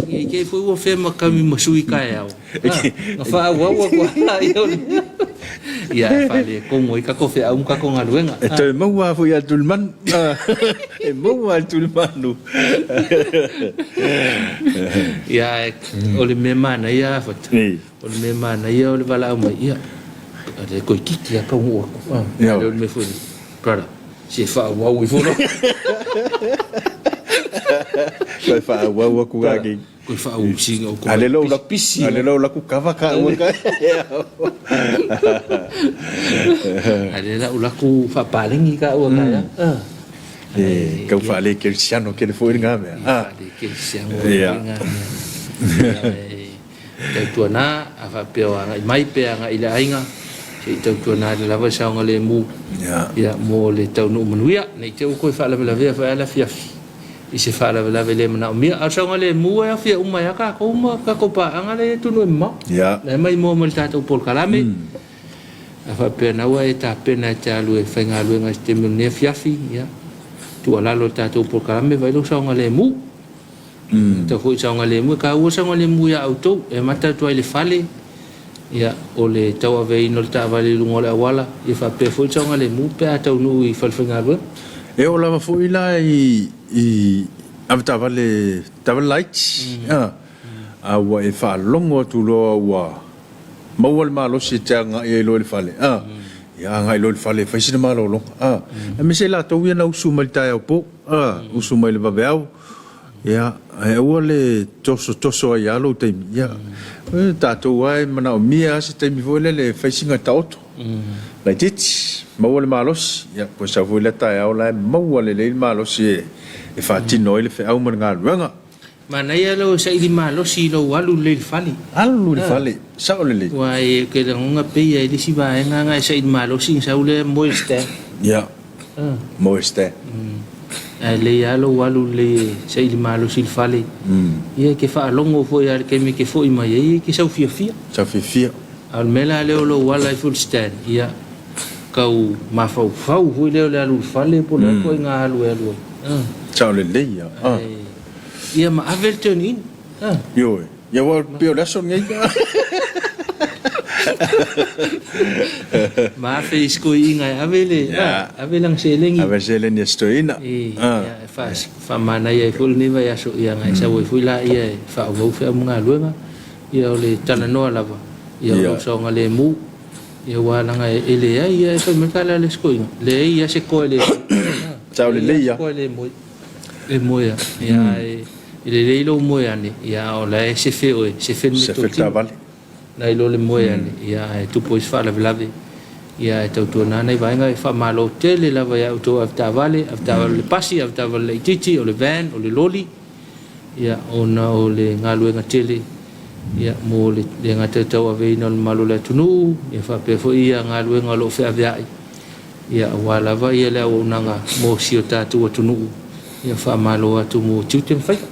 Ne i te i foi ua fea ma kami ma sui taeao. A, na faaauau atu lava ia o le Ia, e faaletonu ai tatou feau ma tatou galuega. E toe maua lava foi ia Tulimanu. E maua lava Tulimanu. Ia, ae o le mea manaia Fata, o le mea manaia o le valaau mai, ia, o le toeitiiti lava taunuu atu. A o le mea foi lea, brother, se faaauau ifo loa. Toe faaauau atu la nei. Koe faaauau o koe pisi. A le lou laku kava ka ua ka. A le lau laku faapalegi ka ua ka ia. E tau faale-kerisiano tele foi lena mea. Faale-kerisiano foi lena mea. Tautuana, a faapea o agai mai pe agai i le aiga, se i tautuana ane lava le saogalemu ia mo le taunuu manuia. Ne i te i ua toe faalavelavea foi lava le afiafi i se faalavelave le manaomia. A o le saogalemu e aofia uma ai lava tatou ma tatou paaga la e i atunuu e mamao. La e maimoa mai i le tatou polokalame. A faapea na ua e tapena e te alu e faigaluega i se taimi o lenei afiafi, ia. Tuualalo i le tatou polokalame vaai lou saogalemu. Tau foi saogalemu e taua le saogalemu ia outou. E amata atu ai i le fale, ia, o le tauaveina o le taavale i luga o le auala, ia faapea foi le saogalemu pe a taunuu i falefaigaluega. E oo lava foi la i i avetaavale taavale laiti, a, a ua e faalogo atu loa ua maua le malosi e te agai ai loa i le fale, a, ia agai loa i le fale e fai sina malologa, a, aemaise i latou ia na usu mai i le taeao po, a, usu mai i le vaveao, ia, ae aua le tosotoso ai lava lou taimi, ia, e tatou lava e manaomia lava se taimi foi lele e fai sina taoto laitiiti, maua le malosi, ia, po o sau foi lea taeao la e maua lelei le malosi e faatino ai le feau ma le galuega. Manaia lou saili malosi i lou alu lelei i le fale. Alu i le fale, sao lelei. Aua e ke lagona pei e le isi vaega na e saili malosi na sau lea moe i le stand. Ia, moe i le stand. Ae lelei lava lou alu lelei e saili malosi i le fale. Ia e te faalogo foi lava i le taimi e te foi mai ai, e te sau fiafia. Sau fiafia. A o le mea la lea o lou ala ifo i le stand, ia, tau mafaufau foi lea o le alu i le fale po o le a ituaiga alu e alu ai. Sao lelei lava. Ia ma ave le turn in. Ioe. Ia aua pei o le aso lenei. Ma afe i si toeaina e ave le, ave lana seleni. Ave le seleni a si toeaina. Ia, e faamanaia ai foi lenei vaiaso, ia ona e sau ai foi laia e faaauau feau ma galuega. Ia o le talanoa lava, ia o lou saogalemu. Ia aua leaga e leai lava, e fai mai le tala a le isi toeaina, leai lava se toa e le moe. Sao lelei lava. Leai lava se toa e le moe. E moe lava. Ia ae lelei lou moe ane, ia a o la e sefe oe, sefe le meatotino. Nai lo le moe ane, ia ae tupu ai se faalavelave. Ia ae tautuana nai vaega e faamalo tele lava ia outou avetaavale, avetaavale o le pasi, avetaavale laitiiti, o le van, o le loli, ia ona o le galuega tele ia mo le le gata i le tauaveina o le mamalu o le atunuu, ia faapea foi ia galuega o lo o feaveai ia aua lava ia le auaunaga mo si o tatou atunuu, ia faamalo atu mo tiute ma faiva.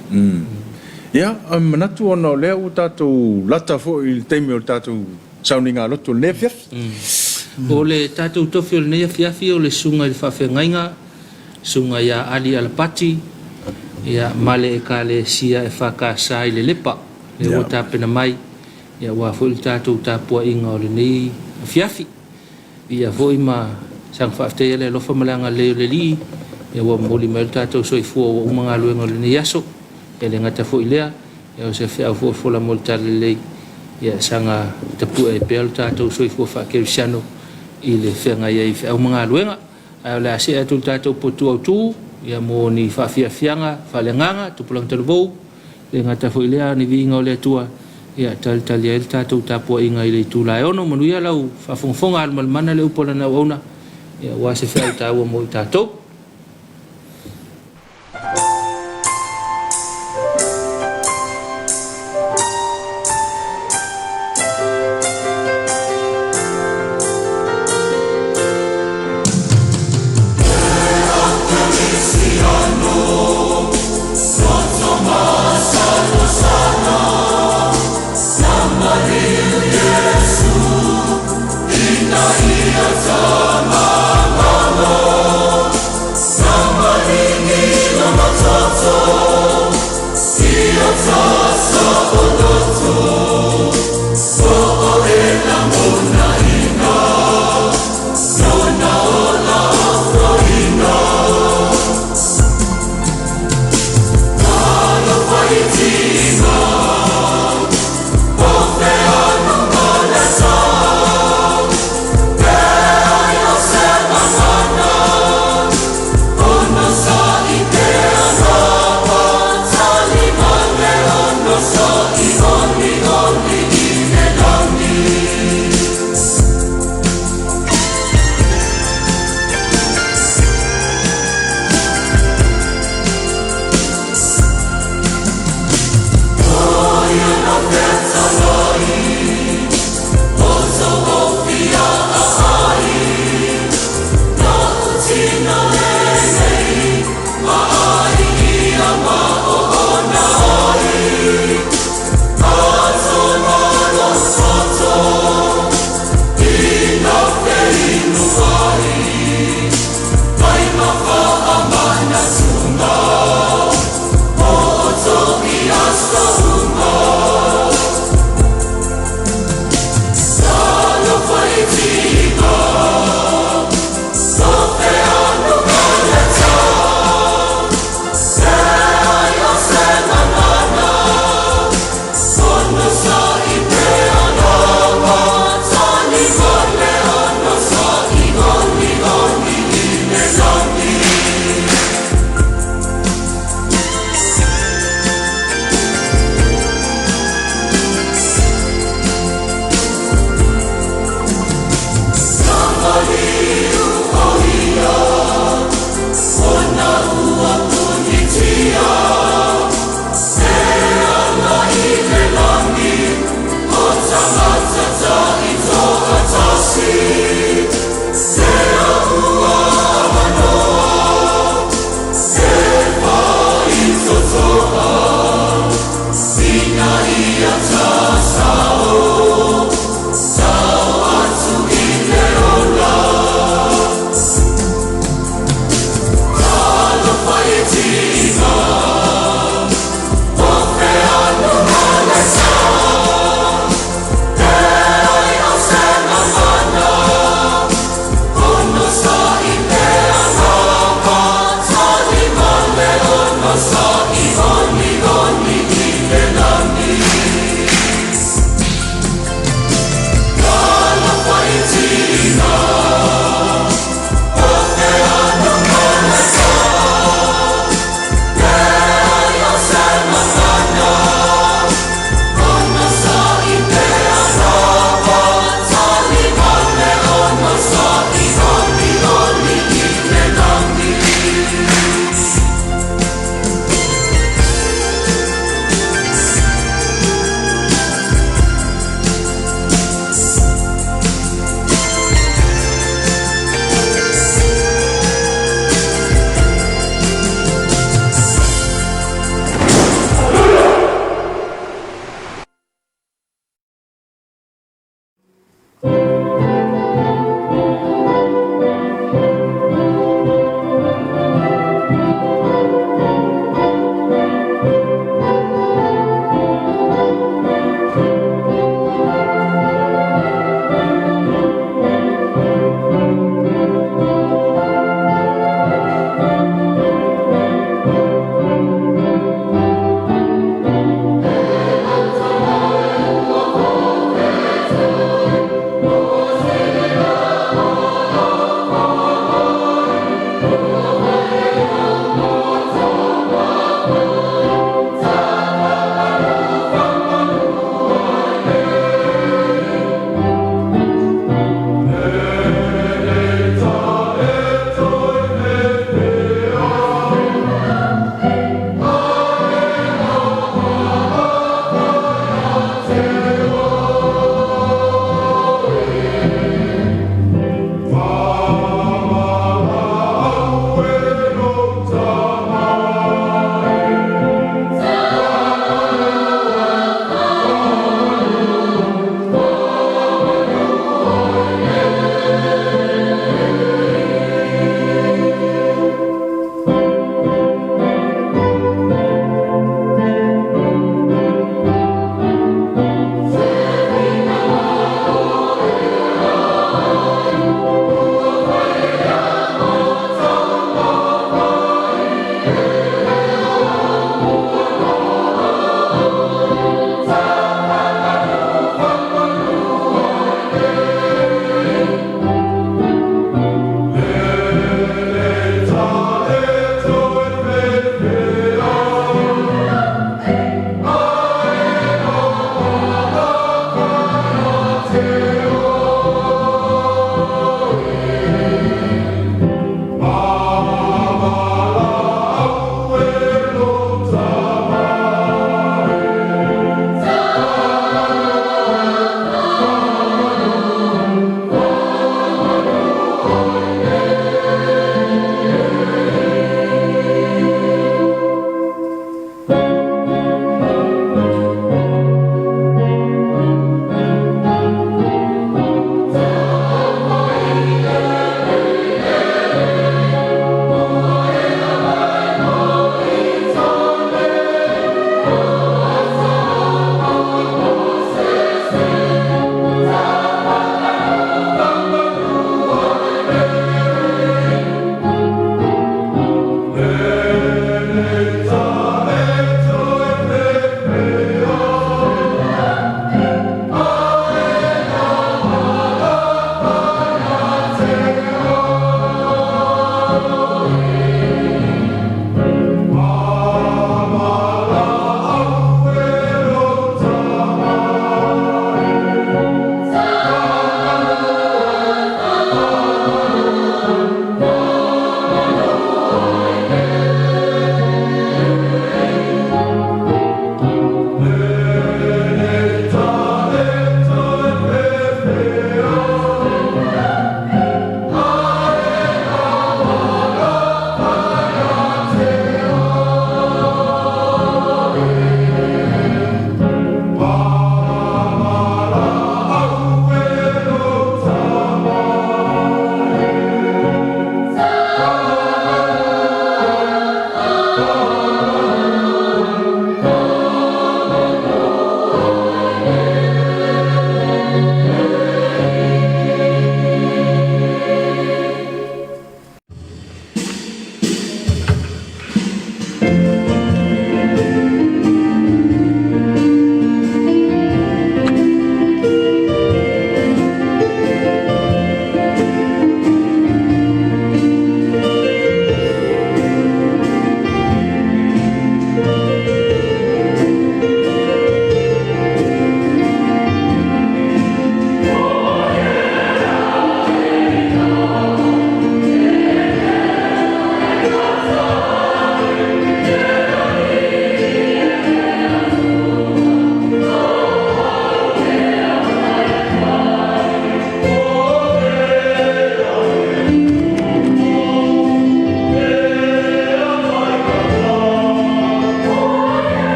Ia, e manatu ona o lea ua tatou lata foi i le taimi o le tatou sauniga lotu o lenei afiafi. O le tatou tofi o lenei afiafi o le Susuga i le Faafeagaiga, Susuga ia Ali Alapati, ia, ma le Ekalesia EFKS i Lelepa, lea ua tapena mai, ia aua foi le tatou tapuaiga o lenei afiafi. Viia foi ma saga faafetaia le alofa ma le agalelei o le Alii, ia ua momoli mai lo tatou soifua ua uma galuega o lenei aso. Ia le gata foi i lea, ia o se feau foi fola mo le talalelei, ia saga tapue ai pea lo tatou soifua faakerisiano i le feagai ai i feau ma galuega. Ae o le a see atu i le tatou potu autu, ia mo ni faafiafiaga faaleagaga, tupulaga talavou, Le gata foi lea, ni viiga o le Atua, ia talitali ai le tatou tapuaiga i le itula e ono. Manuia lau faafogafoga, alumalumana le upu a lana auauna, ia aua se feau taua mo i tatou.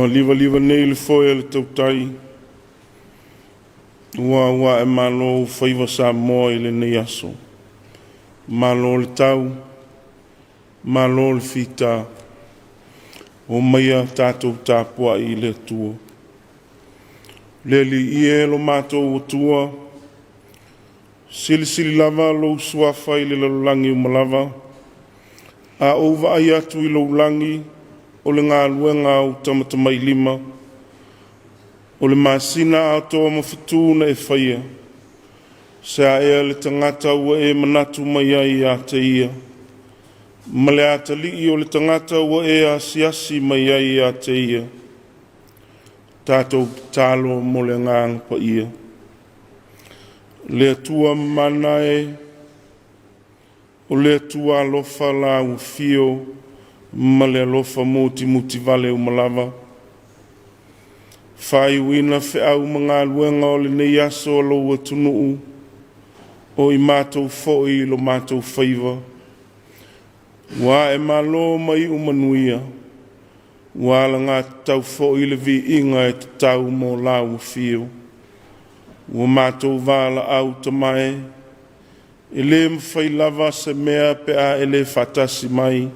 Ua livaliva nei le foe a le tautai, ua ua ae malo faiva Samoa i lenei aso. Malo le tau, malo le fita, o maia tatou tapuai i le Atua. Le Alii e lo matou Atua, silisili lava lou suafa i le lalolagi uma lava, a ou vaai atu i lou lagi, o le galuega a ou tamatamailima, o le masina atoa ma fetu na e faia, se a ea le tagata ua e manatu mai ai ia te ia, ma le atalii o le tagata ua e asiasi mai ai ia te ia. Tatou tatalo mo le agaga paia. Le Atua mamana e, o le Atua alofa la ua fio ma le alofa mutimutivale uma lava. Faaiuina feau ma galuega o lenei aso a lou atunuu, o i matou foi i lo matou faiva. Ua ae malo ma iu manuia, ua alagatatau foi le viiga e tatau mo la ua fio. Ua matou valaau tamae, e le mafai lava se mea pe a e le faatasi mai.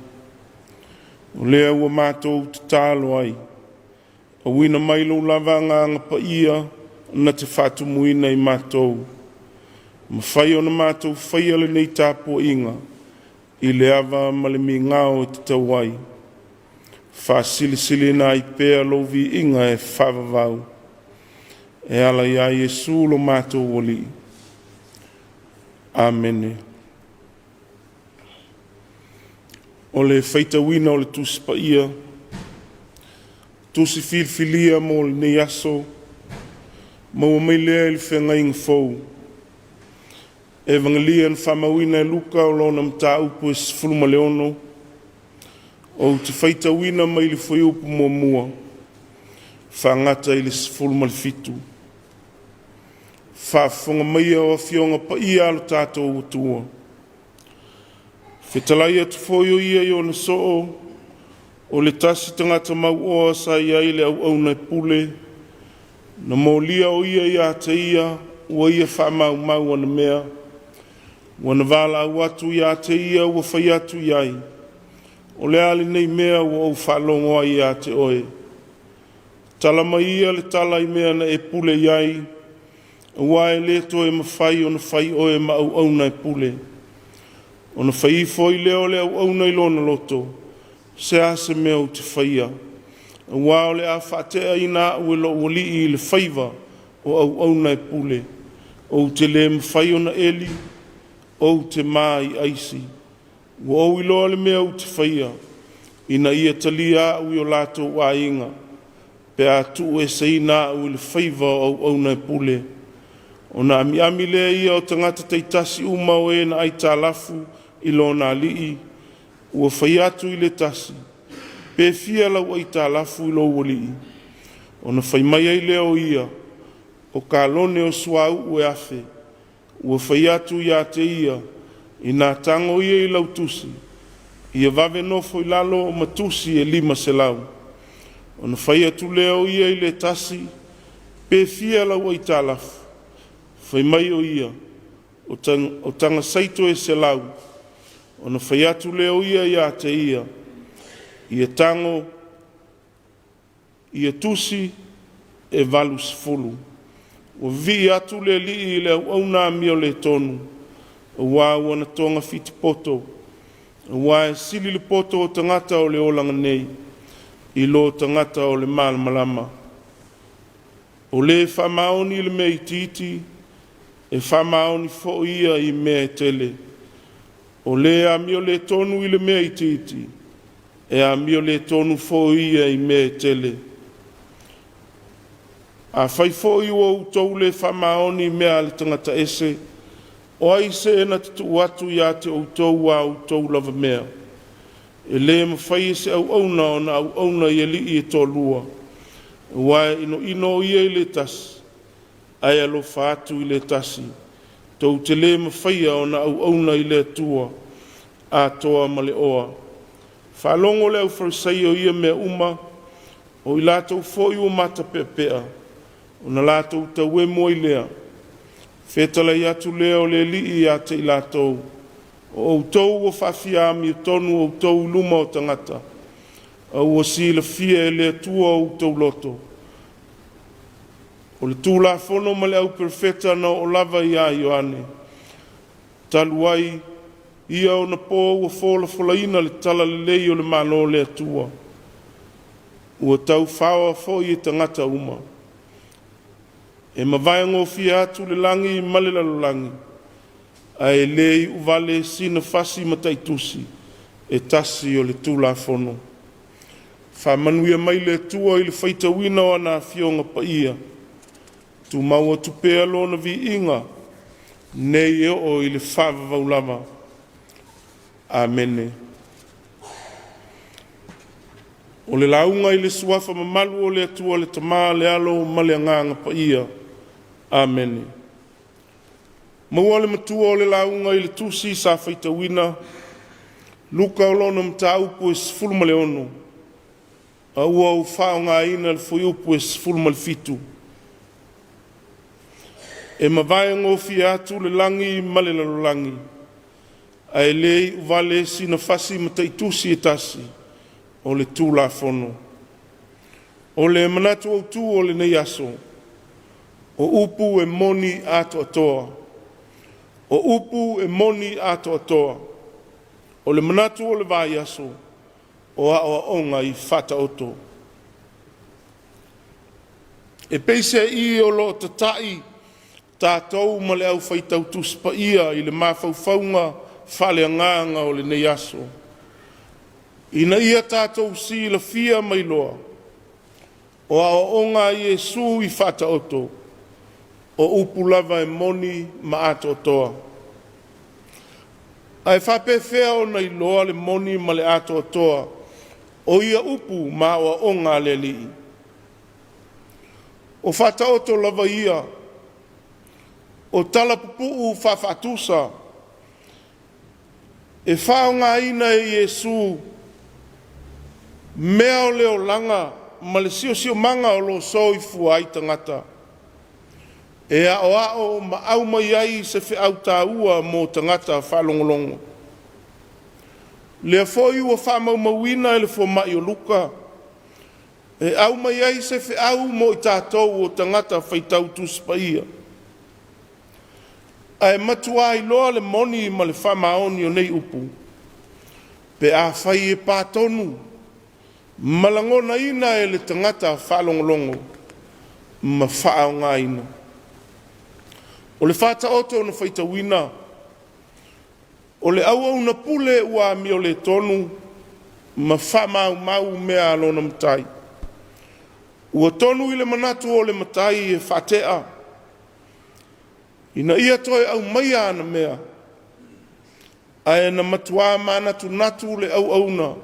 O lea ua matou tatalo ai, auina mai lou lava agaga paia na te faatumuina i matou. Mafai ona matou faia lenei tapuaiga i le ava ma le migao e tatau ai. Faasilisiliina ai pea lou viiga e faavavau, e ala iā Iesu lo matou Alii. Amene. O le faitauina o le Tusi Paia, tusi filifilia mo lenei aso, maua mai lea i le Feagaiga Fou. Evagelia na faamauina e Luka o lona mataupu e 16, ou te faitauina mai le fuaiupu muamua faagata i le 17. Faafofoga maia o Afioga Paia a lo tatou Atua. Fetalai atu foi o ia i ona soo, o le tasi tagata mauoa sa i ai le auauna e pule, na molia o ia ia te ia ua ia faamaumau ana mea. Ua na valaau atu ia te ia ua fai atu i ai, o le a lenei mea ua ou faalogo ai ia te oe? Tala mai ia le tala i mea na e pule i ai, aua e le toe mafai ona fai oe ma auauna e pule. Ona fai ifo ai lea o le auauna i lona loto, se a se mea ou te faia, aua o le a faateaina au e lou alii i le faiva o auauna e pule, ou te le mafai ona eli, ou te ma i aisi. Ua ou iloa le mea ou te faia, ina ia talia au i o latou aiga, pe a tuueseina au i le faiva o auauna e pule. Ona amiami lea ia o tagata taitasi uma o e na aitalafu i lona alii, ua fai atu i le tasi, pe fia lau aitalafu i lou alii? Ona fai mai ai lea o ia, o kalone o suauu e 1,000. Ua fai atu ia te ia, inā tago ia i lau tusi, ia vave nofo i lalo ma tusi e 500. Ona fai atu lea o ia i le tasi, pe fia lau aitalafu? Fai mai o ia, o taga saito e 100. Ona fai atu lea o ia ia te ia, ia tago ia tusi e 80. Ua vivii atu le alii i le auauna amioletonu, aua ua na togafiti poto, aua e sili le poto o tagata o le olaga nei, i lo tagata o le malamalama. O le faamaoni i le mea itiiti, e faamaoni foi ia i mea e tele. O le amioletonu i le mea itiiti, e amioletonu foi ia i mea e tele. Afai foi ua outou le faamaoni i mea a le tagata ese, o ai se na te tuu atu ia te outou a outou lava mea? E le mafai e se auauna ona auauna i alii e toalua, aua e inoino o ia i le tasi, ae alofa atu i le tasi. Tou te le mafaia ona auauna i le Atua atoa ma le oa. Faalogo le aufalesaio i ia mea uma, O i latou foi ua matapeapea, ona latou tauemu ai lea. Fetalai atu lea o le Alii ia te i latou, O outou ua faafia-amiotonu outou i luma o tagata, a ua silafia e le Atua outou loto. O le Tulafono ma le Auperofeta na oo lava ia Ioane. Talu ai ia ona po ua folafolaina le Talalelei o le Malo o le Atua, ua taufaoa foi e tagata uma. E mavae gofie atu le lagi ma le lalolagi, ae le iu vale sina fasi mataitusi e tasi o le Tulafono. Faamanuia mai le Atua i le faitauina o ana Afioga Paia, tumau atu pea Lona viiga nei e oo i le faavavau lava. Amene. O le lauga i le Suafa mamalu o le Atua le Tama, le Alo ma le Agaga Paia. Amene. Maua le matua o le lauga i le tusi sa faitauina Luka o lona mataupu e 16, a ua ou faaaogaina le fuaiupu e 17. E mavae gofie atu le lagi ma le lalolagi, ae le iu vale sina fasi mataitusi e tasi o le Tulafono. O le manatu autu o lenei aso, o upu e moni atoatoa. O upu e moni atoatoa. O le manatu o le vaiaso, o aoaoga i Faataoto. E peiseai o lo o tata'i tatou ma le au faitau Tusi Paia i le mafaufauga faaleagaga o lenei aso, ina ia tatou silafia ma iloa o aoaoga a Iesu i Faataoto, o upu lava e moni ma atoatoa. Ae faapefea ona iloa le moni ma le atoatoa o ia upu ma aoaoga a le Alii? O Faataoto lava ia o tala pupuu faafaatusa e faaaogaina e Iesu mea o le olaga ma le siosiomaga o lo o soifua ai tagata, e aoao ma aumai ai se feau taua mo tagata faalogologo. Lea foi ua faamaumauina e le fomai o Luka e aumai ai se feau mo i tatou o tagata faitau Tusi Paia, ae matua iloa le moni ma le faamaoni o nei upu pe afai e pa tonu ma lagonaina e le tagata faalogologo ma faaaogaina. O le Faataoto na faitauina, o le auauna pule ua amioletonu ma faamaumau mea a lona matai. Ua tonu i le manatu o le matai e faatea ina ia toe aumaia ana mea, ae na matua manatunatu le auauna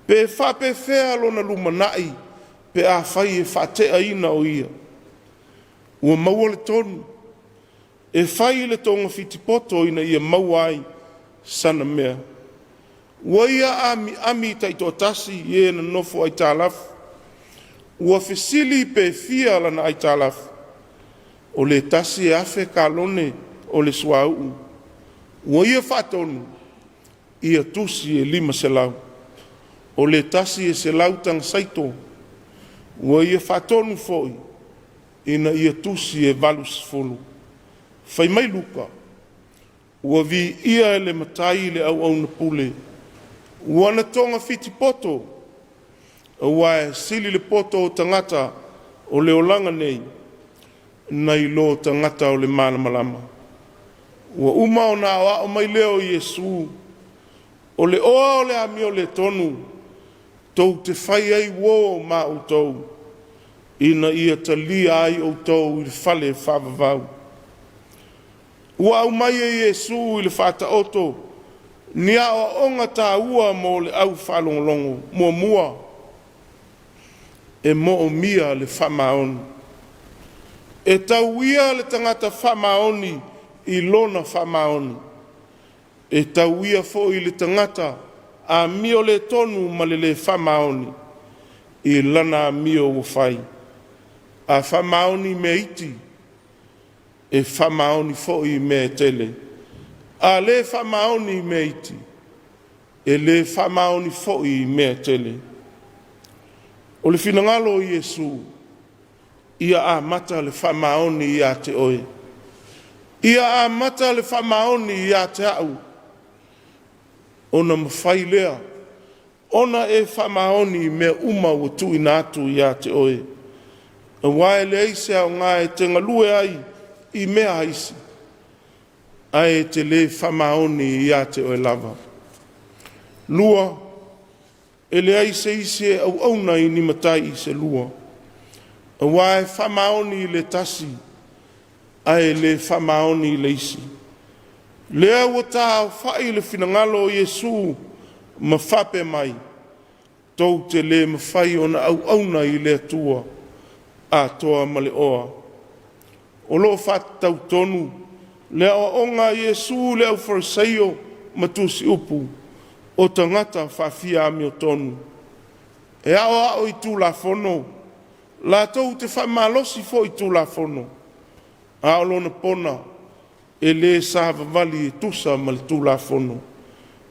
pe faapefea lona lumanai pe afai e faateaina o ia. Ua maua le tonu e fai le togafitipoto ina ia maua ai sana mea. Ua ia amiami taitoatasi i e nonofo aitalafu. Ua fesili pe fia lana aitalafu, o le tasi e 1,000 kalone o le suauu. Ua ia faatonu, ia tusi e 500. O le tasi e 100 taga saito. Ua ia faatonu foi ina ia tusi e 80. Fai mai Luka, ua viia e le Matai le auauna pule ua na togafiti poto, aua e sili le poto o tagata o le olaga nei nai lo tagata o le malamalama. Ua uma ona aoao mai lea o Iesu, o le oa o le amioletonu tou te fai ai uo ma outou, ina ia talia ai outou i le fale faavavau. Ua aumai e Iesu i le Faataoto ni aoaoga taua mo le au faalogologo. Muamua, e moomia le faamaoni. E tau ia le tagata faamaoni i lona faamaoni. E tau ia foi le tagata amioletonu ma le le faamaoni. i lana amio ua fai. A faamaoni i mea iti, e faamaoni foi i mea e tele. A le faamaoni i mea iti, e le faamaoni foi i mea e tele. O le finagalo o Iesu, ia amata le faamaoni ia te oe. Ia amata le faamaoni ia te au, ona mafai lea ona e faamaoni i mea uma ua tuuina atu ia te oe. Aua e leai se aoga e te galue ai i mea a isi, ae e te le faamaoni ia te oe lava. 2. E leai se isi e auauna i ni matai se lua, aua e faamaoni i le tasi, ae le faamaoni i le isi. Lea ua taaofai le finagalo o Iesu ma faapea mai, tou te le mafai ona auauna i le Atua atoa ma le oa. O lo o faatatau tonu le aoaoga a Iesu i le aufarisaio ma tusiupu o tagata faafia amiotonu, e aoao i Tulafono, latou te faamalosi foi i Tulafono, a o lona pona e le savavali e tusa ma le Tulafono.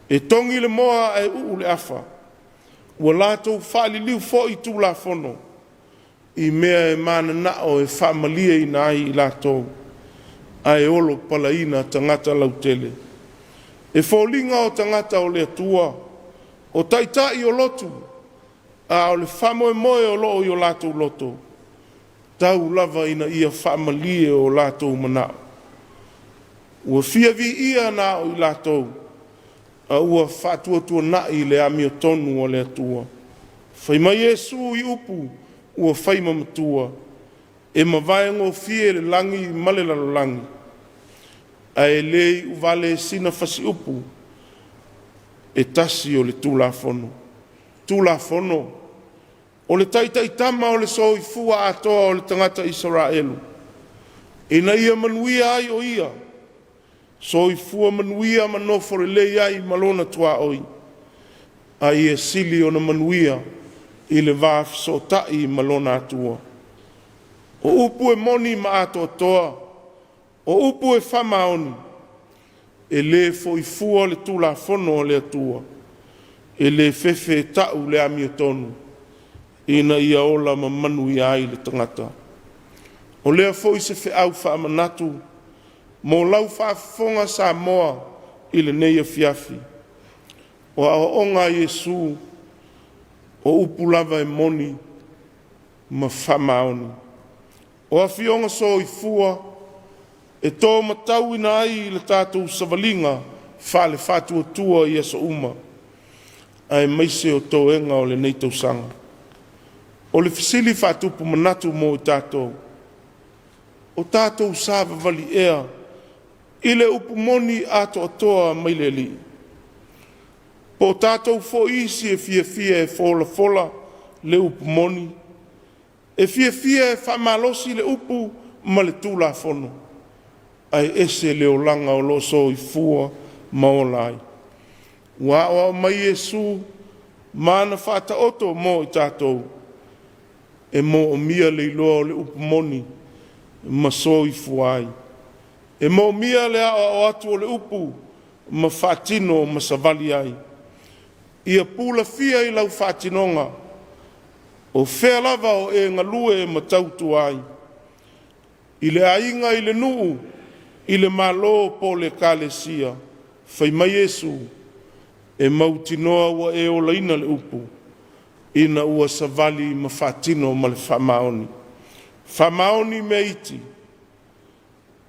E togi le moa ae uu le afa. Ua latou faaliliu foi Tulafono i mea e mananao e faamalieina ai i latou, ae olopalaina tagata lautele. E foliga o tagata o le Atua, o taitai o lotu, a o le faamoemoe o lo o i o latou loto, tau lava ina ia faamalie o latou manao. Ua fia viia na o i latou, a ua faatuatuanai le amiotonu a le Atua. Fai mai Iesu i upu ua fai ma matua, e mavae gofie le lagi ma le lalolagi, ae le iuvale sina fasiupu e tasi o le Tulafono. Tulafono o le taitaitama o le soifua atoa o le tagata Isaraelu, ina ia manuia ai o ia, soifua manuia ma nofo lelei ai ma lona tuaoi, a ia sili ona manuia i le va fesootai ma lona Atua. O upu e moni ma atoatoa, o upu e faamaoni, e le fo'i fua le Tulafono a le Atua, e le fefe e ta'u le amiotonu, ina ia ola ma manuia ai le tagata. O lea foi se feau faamanatu mo lau faafofoga Samoa i lenei afiafi. O aoaoga a Iesu, o upu lava e moni ma faamaoni. O Afioga Soifua e to matauina ai le tatou savaliga faale-Faatuatua i aso uma, aemaise o toega o lenei tausaga. O le fesili faatupu manatu mo i tatou, o tatou savavali ea i le upu moni atoatoa mai le Alii? Po o tatou foi isi e fiafia e folafola le upu moni, e fiafia e faamalosi le upu ma le Tulafono, ae ese le olaga o lo o soifua ma ola ai. Ua aoao mai Iesu ma ana faataoto mo i tatou, e moomia le iloa o le upu moni ma soifua ai. E moomia le aoao atu o le upu ma faatino ma savali ai. Ia pulafia i lau faatinoga, o fea lava o e galue ma tautua ai, i le aiga, i le nuu, i le Malo po o le Ekalesia. Fai mai Iesu, e mautinoa ua e olaina le upu ina ua savali ma faatino ma le faamaoni. Faamaoni i mea iti,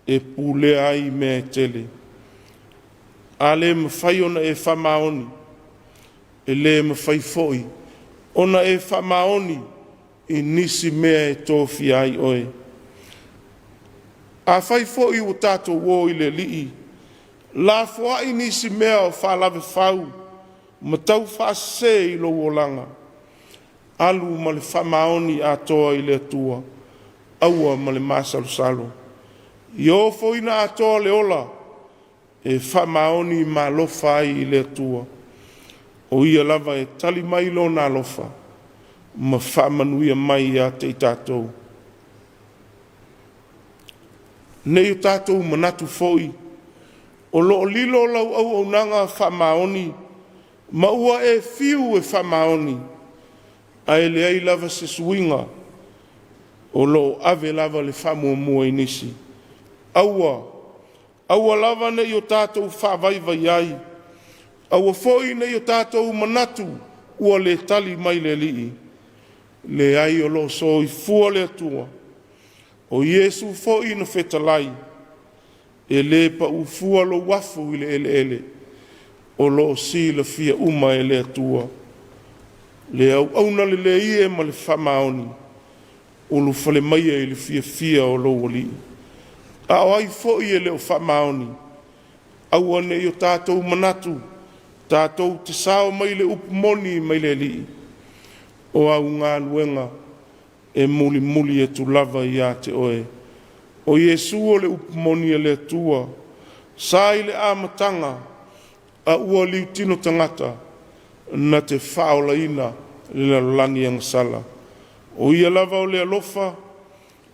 e pulea ai mea e tele. A le mafai ona e faamaoni, e le mafai foi ona e faamaoni i nisi mea e tofia ai oe. Afai foi ua tatou o i le Alii, lafoai nisi mea o faalavefau ma taufaasese i lou olaga, alu ma le faamaoni atoa i le Atua, aua ma le masalosalo. Ia ofoina atoa le ola e faamaoni ma alofa ai i le Atua, o Ia lava e tali mai Lona alofa. ma faamanuia mai ia te i tatou. Ne i o tatou manatu foi o lo o lilo lau auaunaga faamaoni ma ua e fiu e faamaoni, ae leai lava se suiga, o lo o ave lava le faamuamua i nisi. Aua, aua lava ne i o tatou faavaivai ai, aua foi ne i o tatou manatu ua le tali mai le Alii. Leai, o lo o soifua le Atua, o Iesu foi na fetalai, e le pau fua lou afu i le eleele, o lo o silafia uma e le Atua. Le auauna lelei e ma le faamaoni, ulufale maia i le fiafia o lou Alii. A o ai foi e le o faamaoni, aua ne i o tatou manatu tatou te sao mai le upu moni mai le Alii, o au galuega e mulimuli atu lava ia te oe. O Iesu o le upu moni a le Atua, sa i le amataga a ua liutino tagata na te faaolaina le lalolagi agasala. O ia lava o le alofa,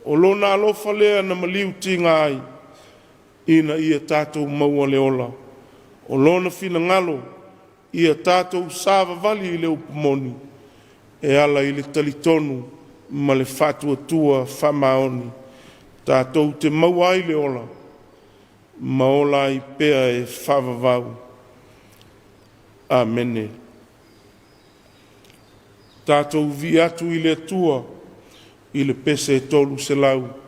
o lona alofa lea na maliutiga ai, ina ia tatou maua le ola. O lona finagalo, ia tatou savavali i le upu moni e ala i le talitonu ma le faatuatua faamaoni, tatou te maua ai le ola ma ola ai pea e faavavau. Amene. Tatou viia atu i le Atua i le pese 371.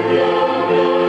Ia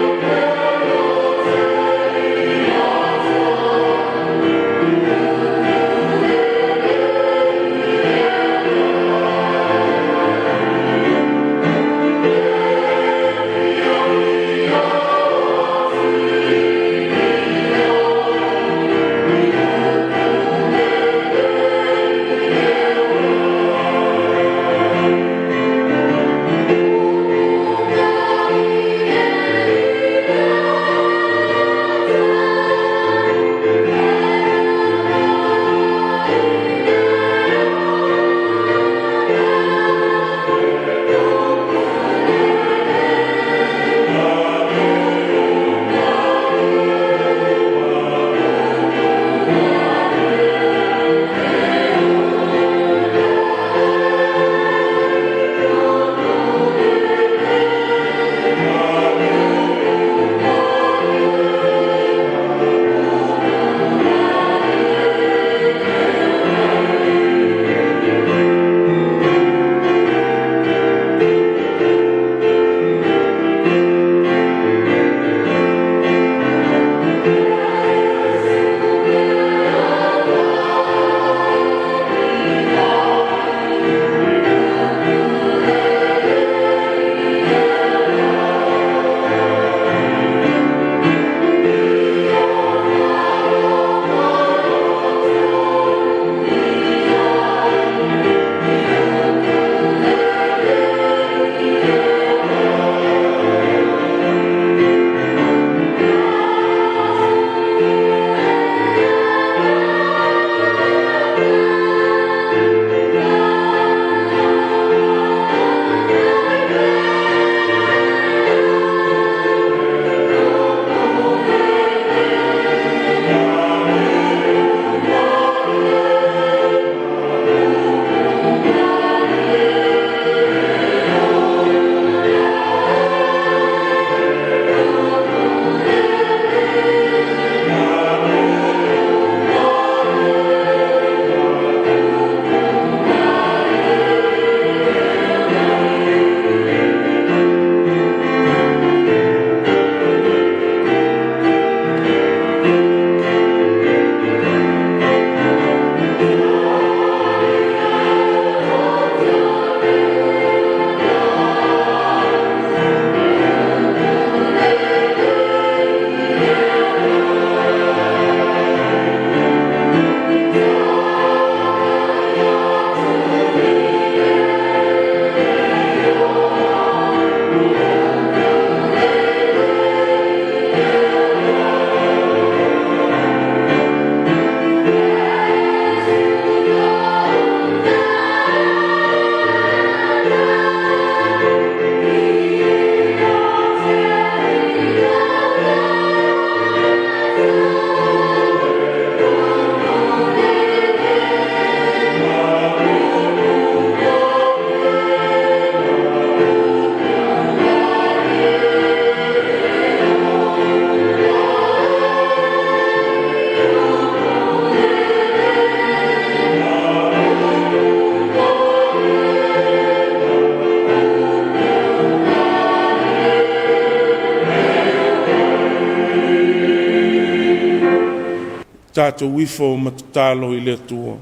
Tatou ifo ma tatalo i le Atua.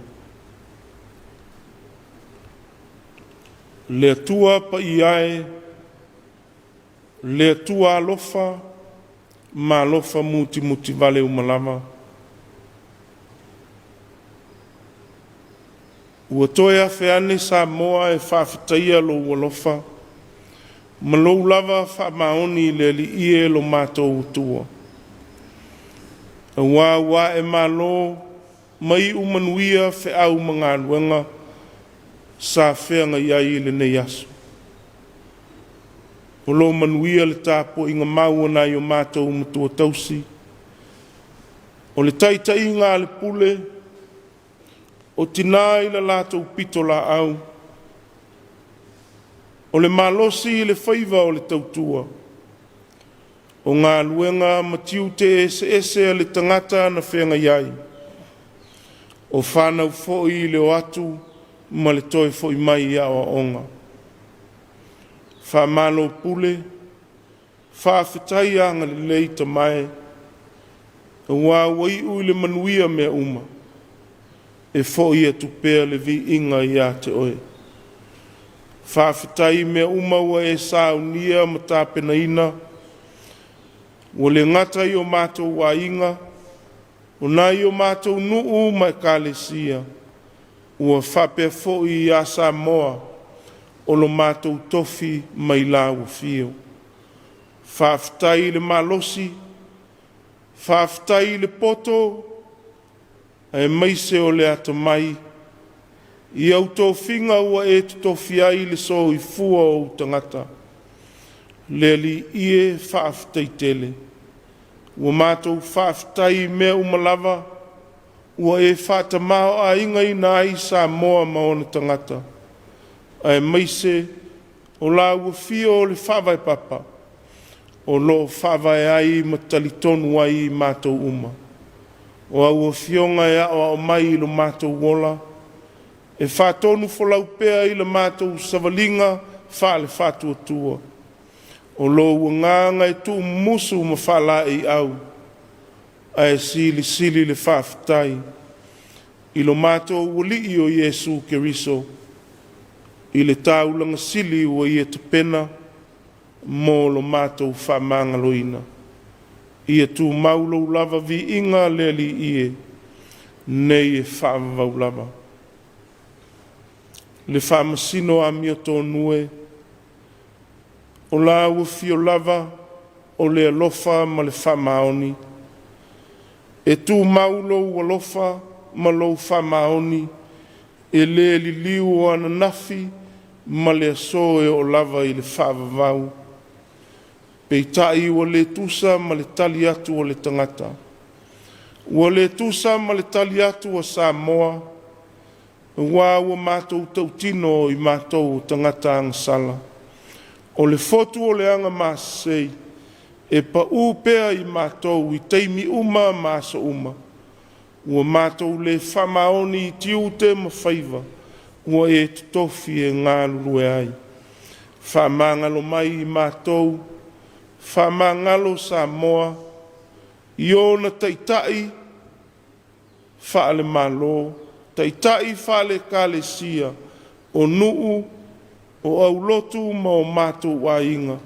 Le Atua paia e, le Atua alofa ma alofa mutimutivale uma lava, ua toe afe ane Samoa e faafetaia lou alofa ma lou lava faamaoni i le Alii e lo matou Atua, auā ua ae malo ma iu manuia feau ma galuega sa feagai ai i lenei aso. O lo o manuia le tapuaiga mau a nai o matou matua tausi, o le taitaiga a le pule, o tinā i le latou pitolaau, o le malosi i le faiva o le tautua, o galuega ma tiute eseese a le tagata na feagai ai, o fanau foi i le o atu ma le toe foi mai i aoaoga. Faamalo pule, faafetai agalelei Tama e, aua ua iu i le manuia mea uma, e foi atu pea le viiga ia te Oe. Faafetai i mea uma ua e saunia ma tapenaina, ua le gata i o matou aiga, o nai o matou nuu ma Ekalesia, ua faapea foi ia Samoa o lo matou tofi mai la ua afio. Faafetai i le malosi, faafetai i le poto aemaise o le atamai i au tofiga ua e tofia ai le soifua o ou tagata. Le Alii e, faafetai tele. Ua matou faafetai i mea uma lava ua e faatamaoaigaina ai Samoa ma ona tagata, aemaise o lau afio o le Faavae Papa o lo o faavae ai ma talitonu ai i matou uma. O au afioga e aoao mai i lo matou ola, e faatonufolau pea i le matou savaliga faale-Faatuatua. O lou agaga e tuumumusu ma faalaeiau, ae silisili le faafetai i lo matou Alii o Iesu Keriso i le taulaga sili ua Ia tapena mo lo matou faamagaloina. Ia tumau lou lava viiga le Alii e, nei e faavavau lava. Le Faamasino amiotonu e, o lau afio lava o le alofa ma le faamaoni, e tumau lou alofa ma lou faamaoni e le liliu o ananafi ma le aso e oo lava i le faavavau. Peitai ua le tusa ma le tali atu a le tagata, ua le tusa ma le tali atu a Samoa, aua ua matou tautino o i matou o tagata agasala. O le fotu o le agamasei e pau pea i matou i taimi uma ma aso uma. Ua matou le faamaoni i tiute ma faiva ua e totofi e galulue ai. Faamagalo mai i matou, faamagalo Samoa i ona taitai faale-Malo, taitai faale-Ekalesia, o nuu, o aulotu ma o matou aiga,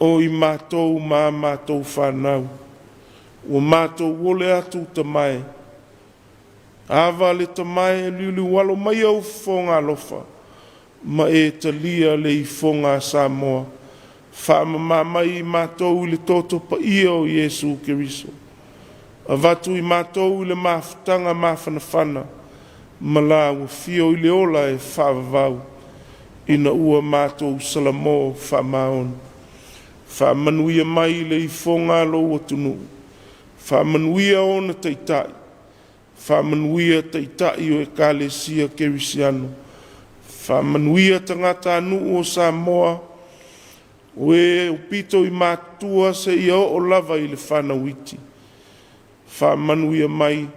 o i matou ma a matou fanau. Ua matou ole atu Tama e, ava le Tama e, liuliualo maia ou fofoga alofa ma e talia le ifoga a Samoa. Faamama mai i matou i le toto paia o Iesu Keriso. Avatu i matou i le mafutaga mafanafana ma lau afio i le ola e faavavau, ina ua matou salamo faamaoni. Faamanuia mai le ifoga a lou atunuu, faamanuia ona taitai, faamanuia taitai o Ekalesia Kerisiano, faamanuia tagatanuu o Samoa, o e aupito i matutua seia oo lava i le fanau iti. Faamanuia mai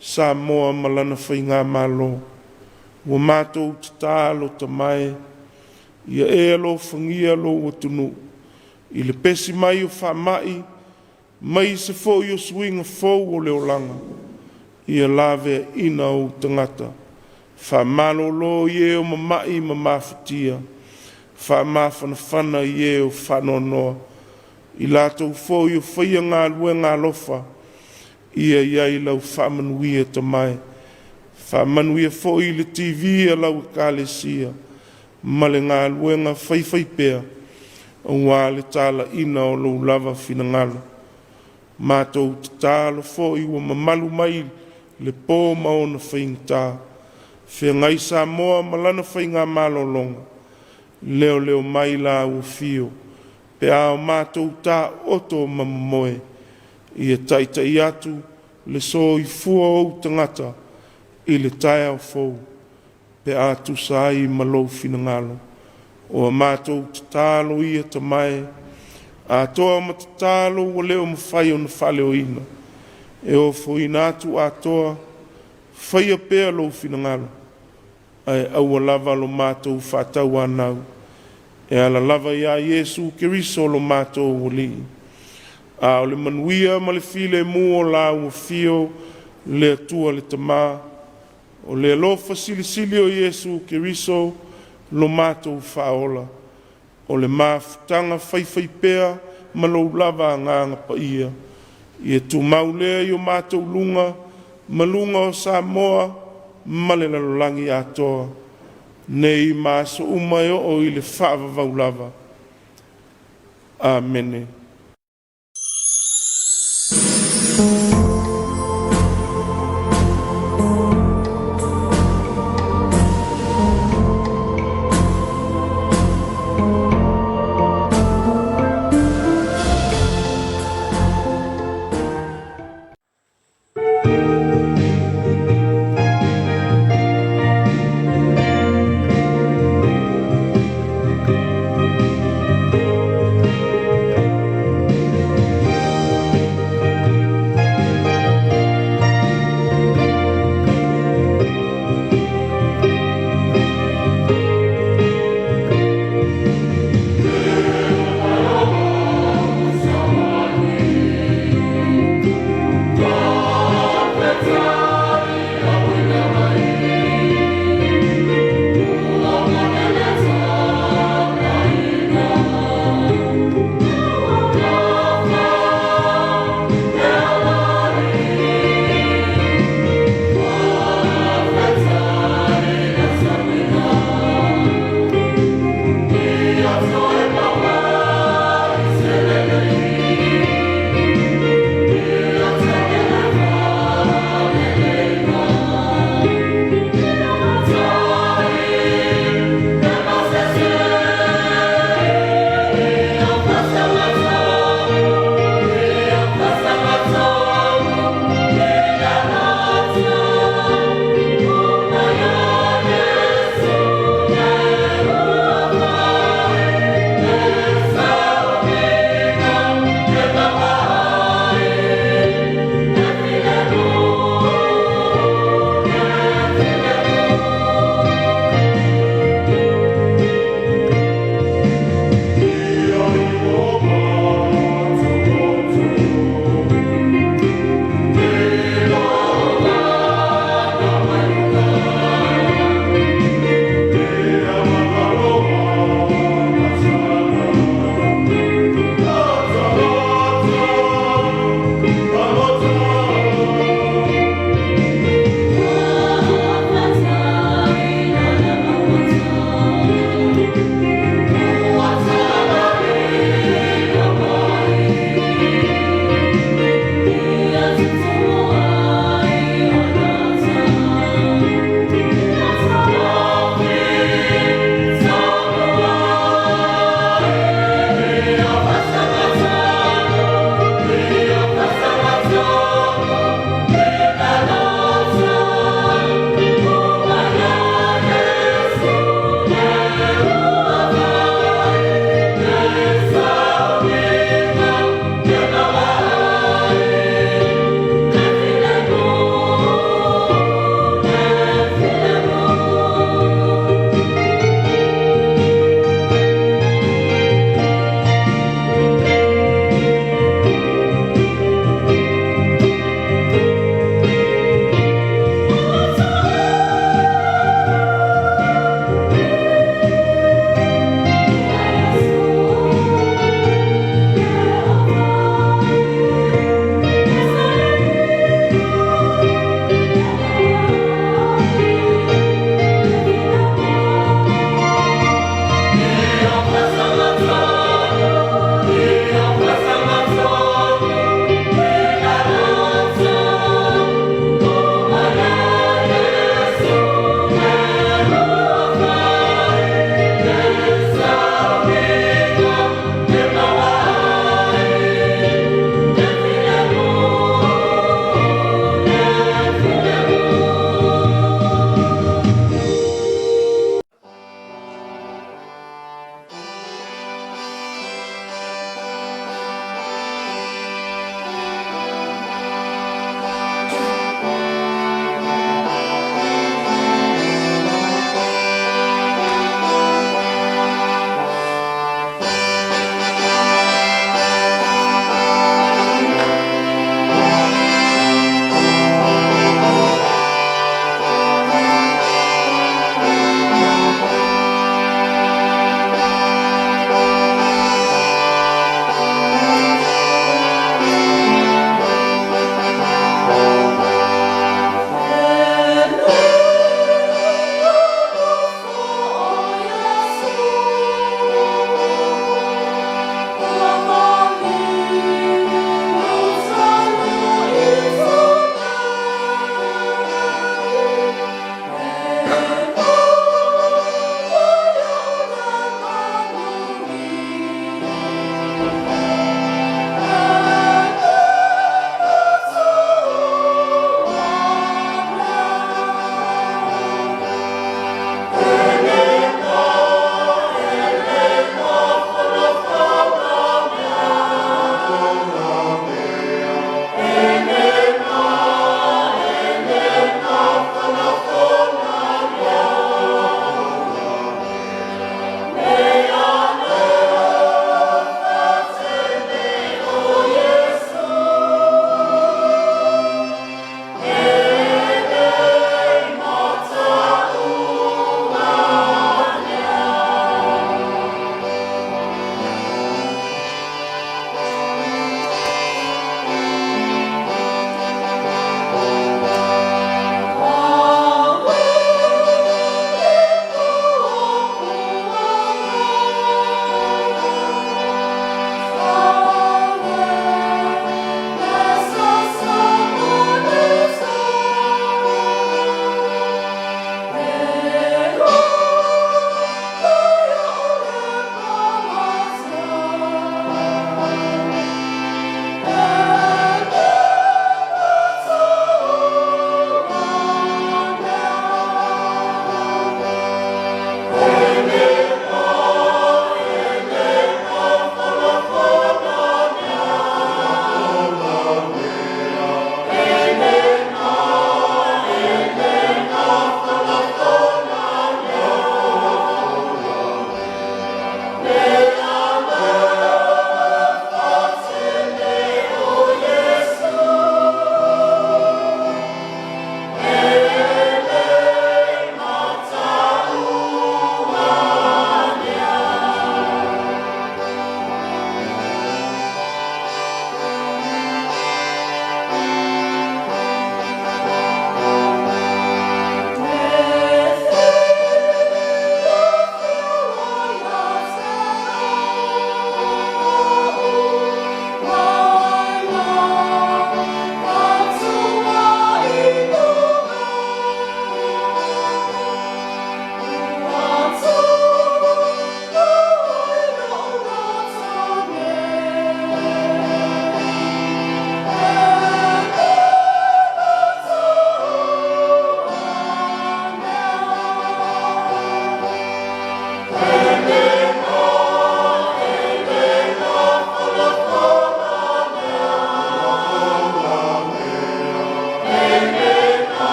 Samoa ma lana faigamalo. Ua matou tatalo Tama e, ia e alofagia lou atunuu i le pesi mai o faamai, ma isi foi o suiga fou o le olaga. Ia laveaina ou tagata. Faamalolo i e o mama'i ma mafatia, faamafanafana i e o faanoanoa, i latou foi o faia galuega alofa, ia i ai lau faamanuia tamae. Faamanuia foi i le TV a lau Ekalesia ma le galuega faifaipea aua le talaiina o lou lava finagalo. Matou tatalo foi ua mamalu mai le po ma ona faigata, feagai Samoa ma lana faigamalologa, leoleo mai la ua afio pe a o matou taooto ma momoe, ia taitai atu le soifua o ou tagata i le taeao fou pe a tusa ai ma lou finagalo. O a matou tatalo ia tamae, atoa ma tatalo ua le mafai ona faaleoina, e ofoina atu atoa, faia pea lou finagalo, ae aua lava lo matou faatauanau, e ala lava ia Iesu Keriso lo matou Alii. A o le manuia ma le filemu o la ua afio le Atua le Tama, o le alofa silisili o Iesu Keriso lo matou Faaola, o le mafutaga faifaipea ma lou lava Agaga Paia, ia tumau lea i o matou luga ma luga o Samoa ma le lalolagi atoa, nei ma aso uma e oo i le faavavau lava. Amene.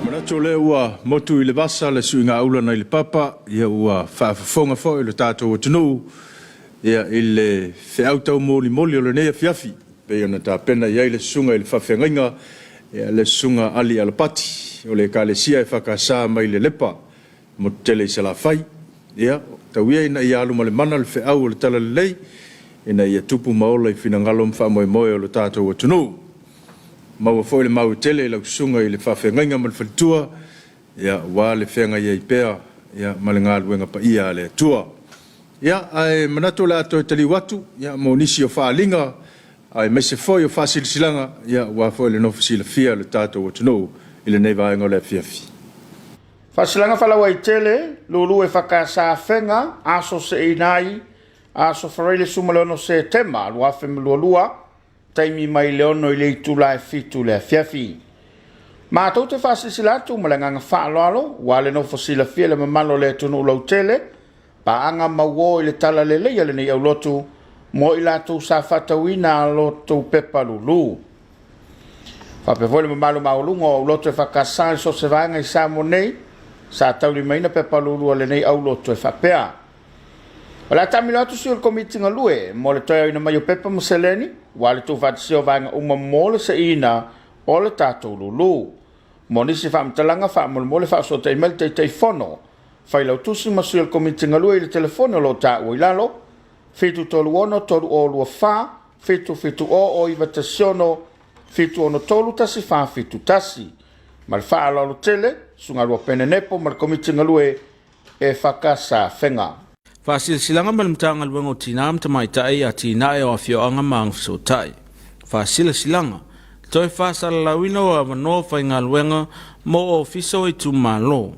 Manatu o lea ua motu i le vasa le suigaula nai le papa, ia ua faafofoga foi lo tatou atunuu ia i le feau taumolimoli o lenei afiafi, pei ona tapena i ai le susuga i le faafeagaiga, ia le susuga Ali Alapati o le Ekalesia EFKS mai Lelepa, motu tele i Salafai. Ia, tau ia ina ia alu ma le mana le feau o le Talalelei, ina ia tupu ma ola i finagalo ma faamoemoe o lo tatou atunuu. Maua foi le mau e tele i lau susuga i le faafeagaiga ma le faletua, ia, aua le feagai ai pea, ia, ma le galuega paia a le Atua. Ia, ae manatu o le a toe taliu atu, ia, mo nisi o faaaliga, aemaise foi o faasilasilaga, ia, aua foi le nofo silafia a lo tatou atunuu i lenei vaega o le afiafi. Faasilasilaga Faalauaitele, Lulu EFKS Afega, aso seeina ai, aso Faraile 16 Setema 2022, taimi mai le 6 i le itula e 7 i le afiafi. Matou te faasilasila atu ma le agaga faaaloalo, ua le nofo silafia e le mamalu o le atunuu lautele, paaga mauo i le talalelei a lenei aulotu mo i latou sa faatauina a latou pepa lulu. Faapea foi le mamalu maualuga o aulotu EFKS i so o se vaega i Samoa nei sa taulimaina pepa lulu a lenei aulotu e faapea. O le a taamilo atu sui o le Komiti Galue mo le toe aoina mai o pepa ma seleni ua le tuufaatasia o vaega uma mo le seiina o le tatou lulu. Mo nisi faamatalaga faamolemole faafesootai mai le Taitaifono, Failautusi ma sui o le Komiti Galue i le telefoni o lo o taua i lalo, 736 3024 770 o 916 763 1471. Ma le faaaloalo tele, Susuga Luapene Nepo ma le Komiti Galue EFKS Afega. Faasilasilaga ma le Matagaluega o Tina ma Tamaitai, Atinae o Afioaga ma Agafesootai. Faasilasilaga, Toe faasalalauina o avanoa faigaluega mo Ofisa o Itumalo.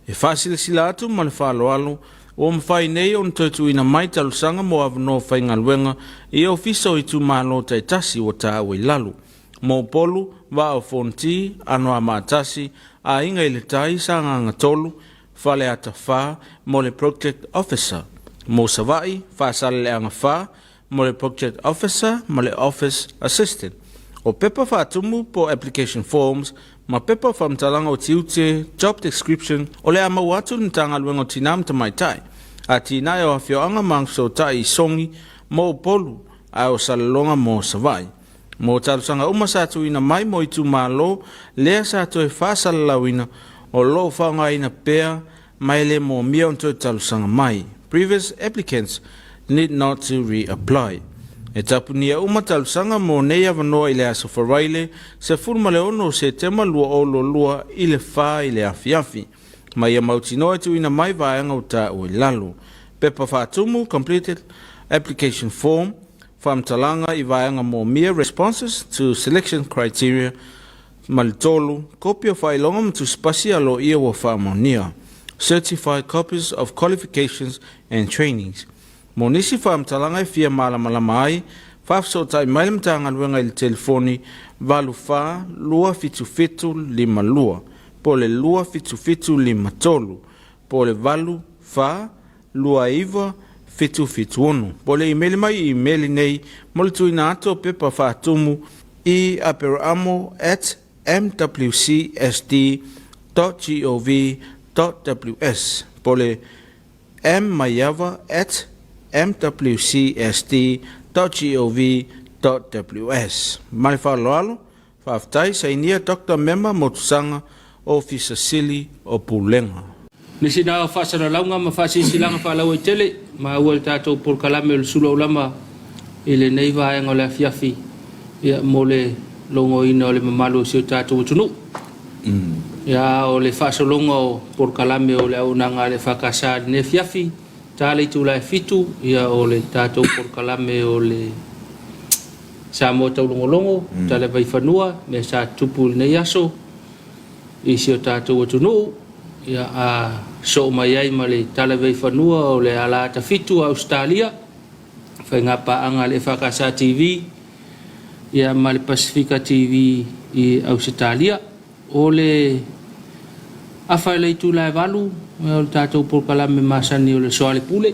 E faasilasila atu ma le faaaloalo ua mafai nei ona toe tuuina mai talosaga mo avanoa faigaluega i Ofisa o Itumalo taitasi ua taua i lalo. Mo Upolu, Vaa o Fonoti, Anoamaa 1, Aiga i le Tai, Sagaga 3, Faleata 4 mo le Project Officer. Mo Savaii, Faasaleleaga 4 mo le Project Officer ma le Office Assistant. O pepa faatumu po application forms ma pepa faamatalaga o tiute, job description, o le a maua atu i le Matagaluega o Tina ma Tamaitai, Atinae o Afioaga ma Agafesootai i Sogi mo Upolu, a o Salelologa mo Savaii. Mo talosaga uma sa tuuina mai mo itumalo lea sa toe faasalalauina, o lo o faaaogaina pea ma e le moomia ona toe talosaga mai. Previous applicants need not to re-apply. E tapunia uma talosaga mo nei avanoa i le aso Faraile 16 o Setema 2022 i le 4 i le afiafi. Ma ia mautinoa e tuuina mai vaega o taua i lalo. Pepa faatumu, completed application form, faamatalaga i vaega moomia, responses to selection criteria, ma le 3, kopi o faailoga ma tusipasi aloaia ua faamaonia, certified copies of qualifications and trainings. Mo nisi faamatalaga e fia malamalama ai, faafesootai mai le Matagaluega i le telefoni 84 277 52 po o le 277 53 po o le 8 4 29 776 po o le imeli mai i imeli nei mo le tuuina atu o pepa faatumu i aperaamo@mwcsd.gov.ws po o le mmaiava@mwcsd.gov.ws. Ma le faaaloalo, faafetai. Sainia Dr. Mema Motusaga, Ofisa Sili o Pulega. Nisi na o faasalalauga ma faasilasilaga faalauaitele maua i le tatou polokalame o le Suluaulama i lenei vaega o le afiafi, ia, mo le logoina o le mamalu o si o tatou atunuu. Ia, o le faasologa o polokalame o le auaunaga a le EFKS i lenei afiafi, ta le itula e 7, ia, o le tatou polokalame o le Samoa Taulogologo, Tala Vaifanua, mea sa tutupu i lenei aso i si o tatou atunuu, ia, a soo mai ai ma le Tala Vaifanua o le ala ata fitu a Ausetalia, faiga paaga a le EFKS TV, ia, ma le Pasifika TV i Ausetalia. O le afa i le itula e 8, o le tatou polokalame masani o le Soalepule.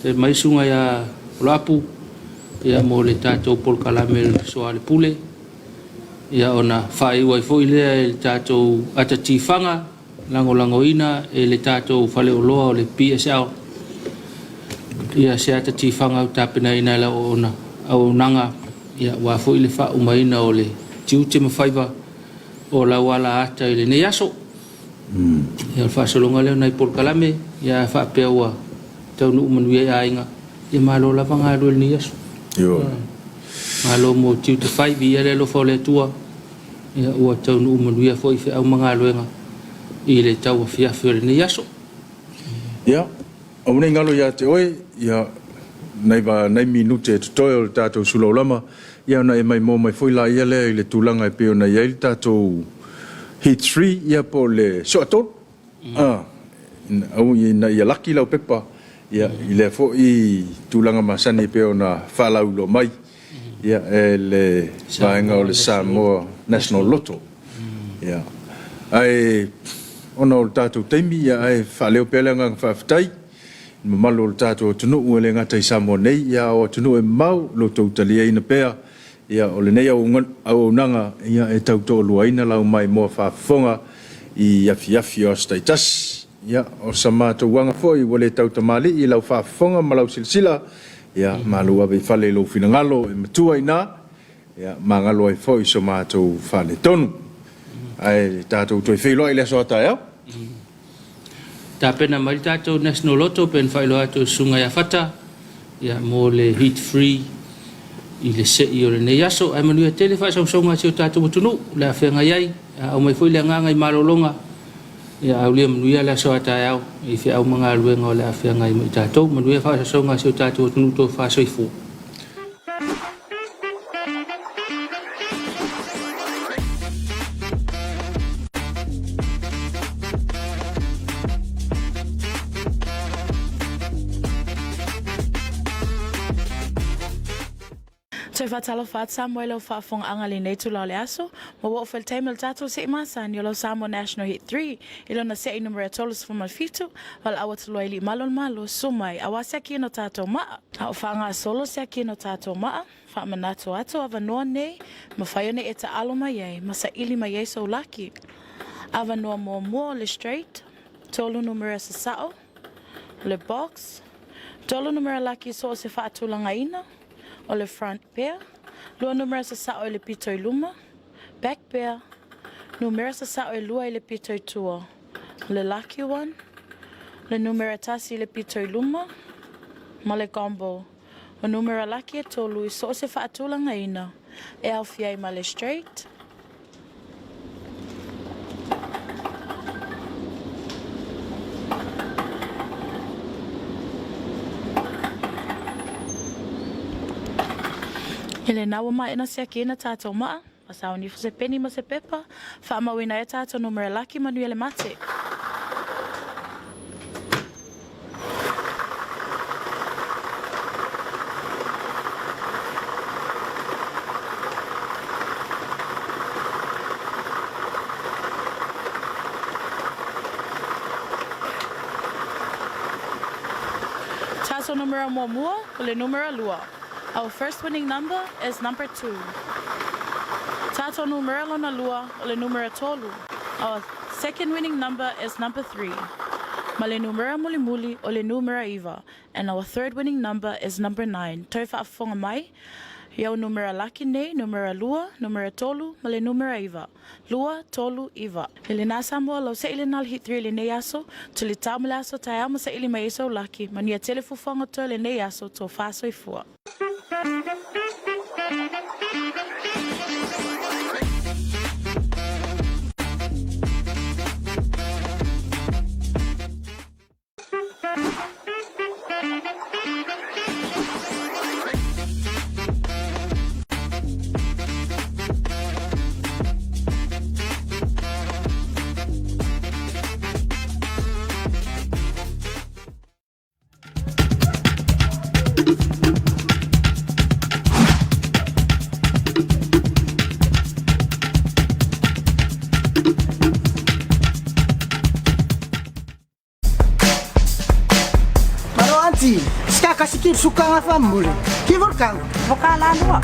Te mai susuga ia Oloapu, ia, mo le tatou polokalame o le Soalepule. Ia, ona faaiu ai foi lea i le tatou ata tifaga lagolagoina e le tatou faleoloa o le PSL. Ia, se ata tifaga o tapenaina e lau auaunaga, ia, aua foi le faaumaina o le tiute ma faiva o lau ala ata i lenei aso. Ia, o le faasologa lea o nai polokalame, ia, faapea ua taunuu manuia i aiga, ia, malo lava galue i lenei aso. Malo mo tiute fai, viia le alofa o le Atua, ia, ua taunuu manuia foi feau ma galuega i le tauafiafi o lenei aso. Ia, aua ne i galo ia te oe, ia, nai va, nai minute e totoe o le tatou sulaulama, ia ona e maimoa mai foi laia lea i le tulaga e pei ona i ai le tatou Heat 3, ia po o le soatolu, aua ina ia laki lau pepa, ia, i lea foi tulaga masani e pei ona faalauiloa mai, ia, e le vaega o le Samoa National Lotto. Ia, ae ona o le tatou taimi, ia, ae faaleo pea le agaga faafetai i le mamalu o le tatou atunuu e le gata i Samoa nei, ia, a o atunuu e mamao, lo outou taliaina pea Ia, o lenei auaunaga e tau toaluaina lau maimoa faafofoga i afiafi o aso taitasi. Ia, o sa matou aga foi ua le tautamalii i lau faafofoga ma lau silasila, ia, malu ave i fale i lou finagalo e matua i ina, ia, magalo ai foi so matou faaletonu. Ae tatou toe feiloai i le aso a taeao. Tapena mai le tatou National Lotto pe na faailoa atu e le Susuga ia Fata ia, mo le Heat Free i le se'i o lenei aso. Ae manuia tele faasausauga a si o tatou atunuu le a feagai ai. A aumai foi le agaga i malologa, ia aulia manuia le aso a taeao i feau ma galuega o le a feagai ma i tatou. Manuia faasausauga a si o tatou atunuu tofa soifua. Toe faatalofa atu Samoa i lau faafofogaaga i lenei itula o le aso, ma ua oo foi le taimi o le tatou se'i masani o lau Samoa National Hit 3 i lona se'i numera 37, valaau atu loa i alii malu o le Malo, susu mai, aua se akina o tatou maa. A o faagasolo se akina o tatou maa, Faamanatu atu avanoa nei, mafai ona e taalo mai ai ma saili mai ai sou laki. Avanoa muamua o le straight, tolu numera sasao, o le box, tolu numera laki so o se faatulagaina, o le front pair, lua numera sasao i le pito i luma, back pair, numera sasao e lua i le pito i tua, o le laki one, le numera tasi i le pito i luma, ma le combo. O numera laki e tolu i so o se faatulagaina e aofia ai ma le straight, I lena ua maea ona siaki ina tatou maa, ma sauni ifo se peni ma se pepa, faamauina ai a tatou numera laki manuia le mate. Tatou numera muamua o le numera lua. Our first winning number is number two. Tatou numera lona lua o le numera tolu. Our second winning number is number three. Ma le numera mulimuli o le numera iva. And our third winning number is number nine. Toe faafofoga mai, Iau numera laki nei, numera lua, numera tolu, ma le numera iva. Lua, tolu, iva. I lena Samoa, lau seʻi lena o le Heat 3 i lenei aso, tuli tao ma le aso taeao ma saili mai ai sou laki, manuia tele fuafuaga toe lenei aso, tofa soifua. Maro anti, ska kasi ki sukanga fa mule. Ki volkang. Voka la lua.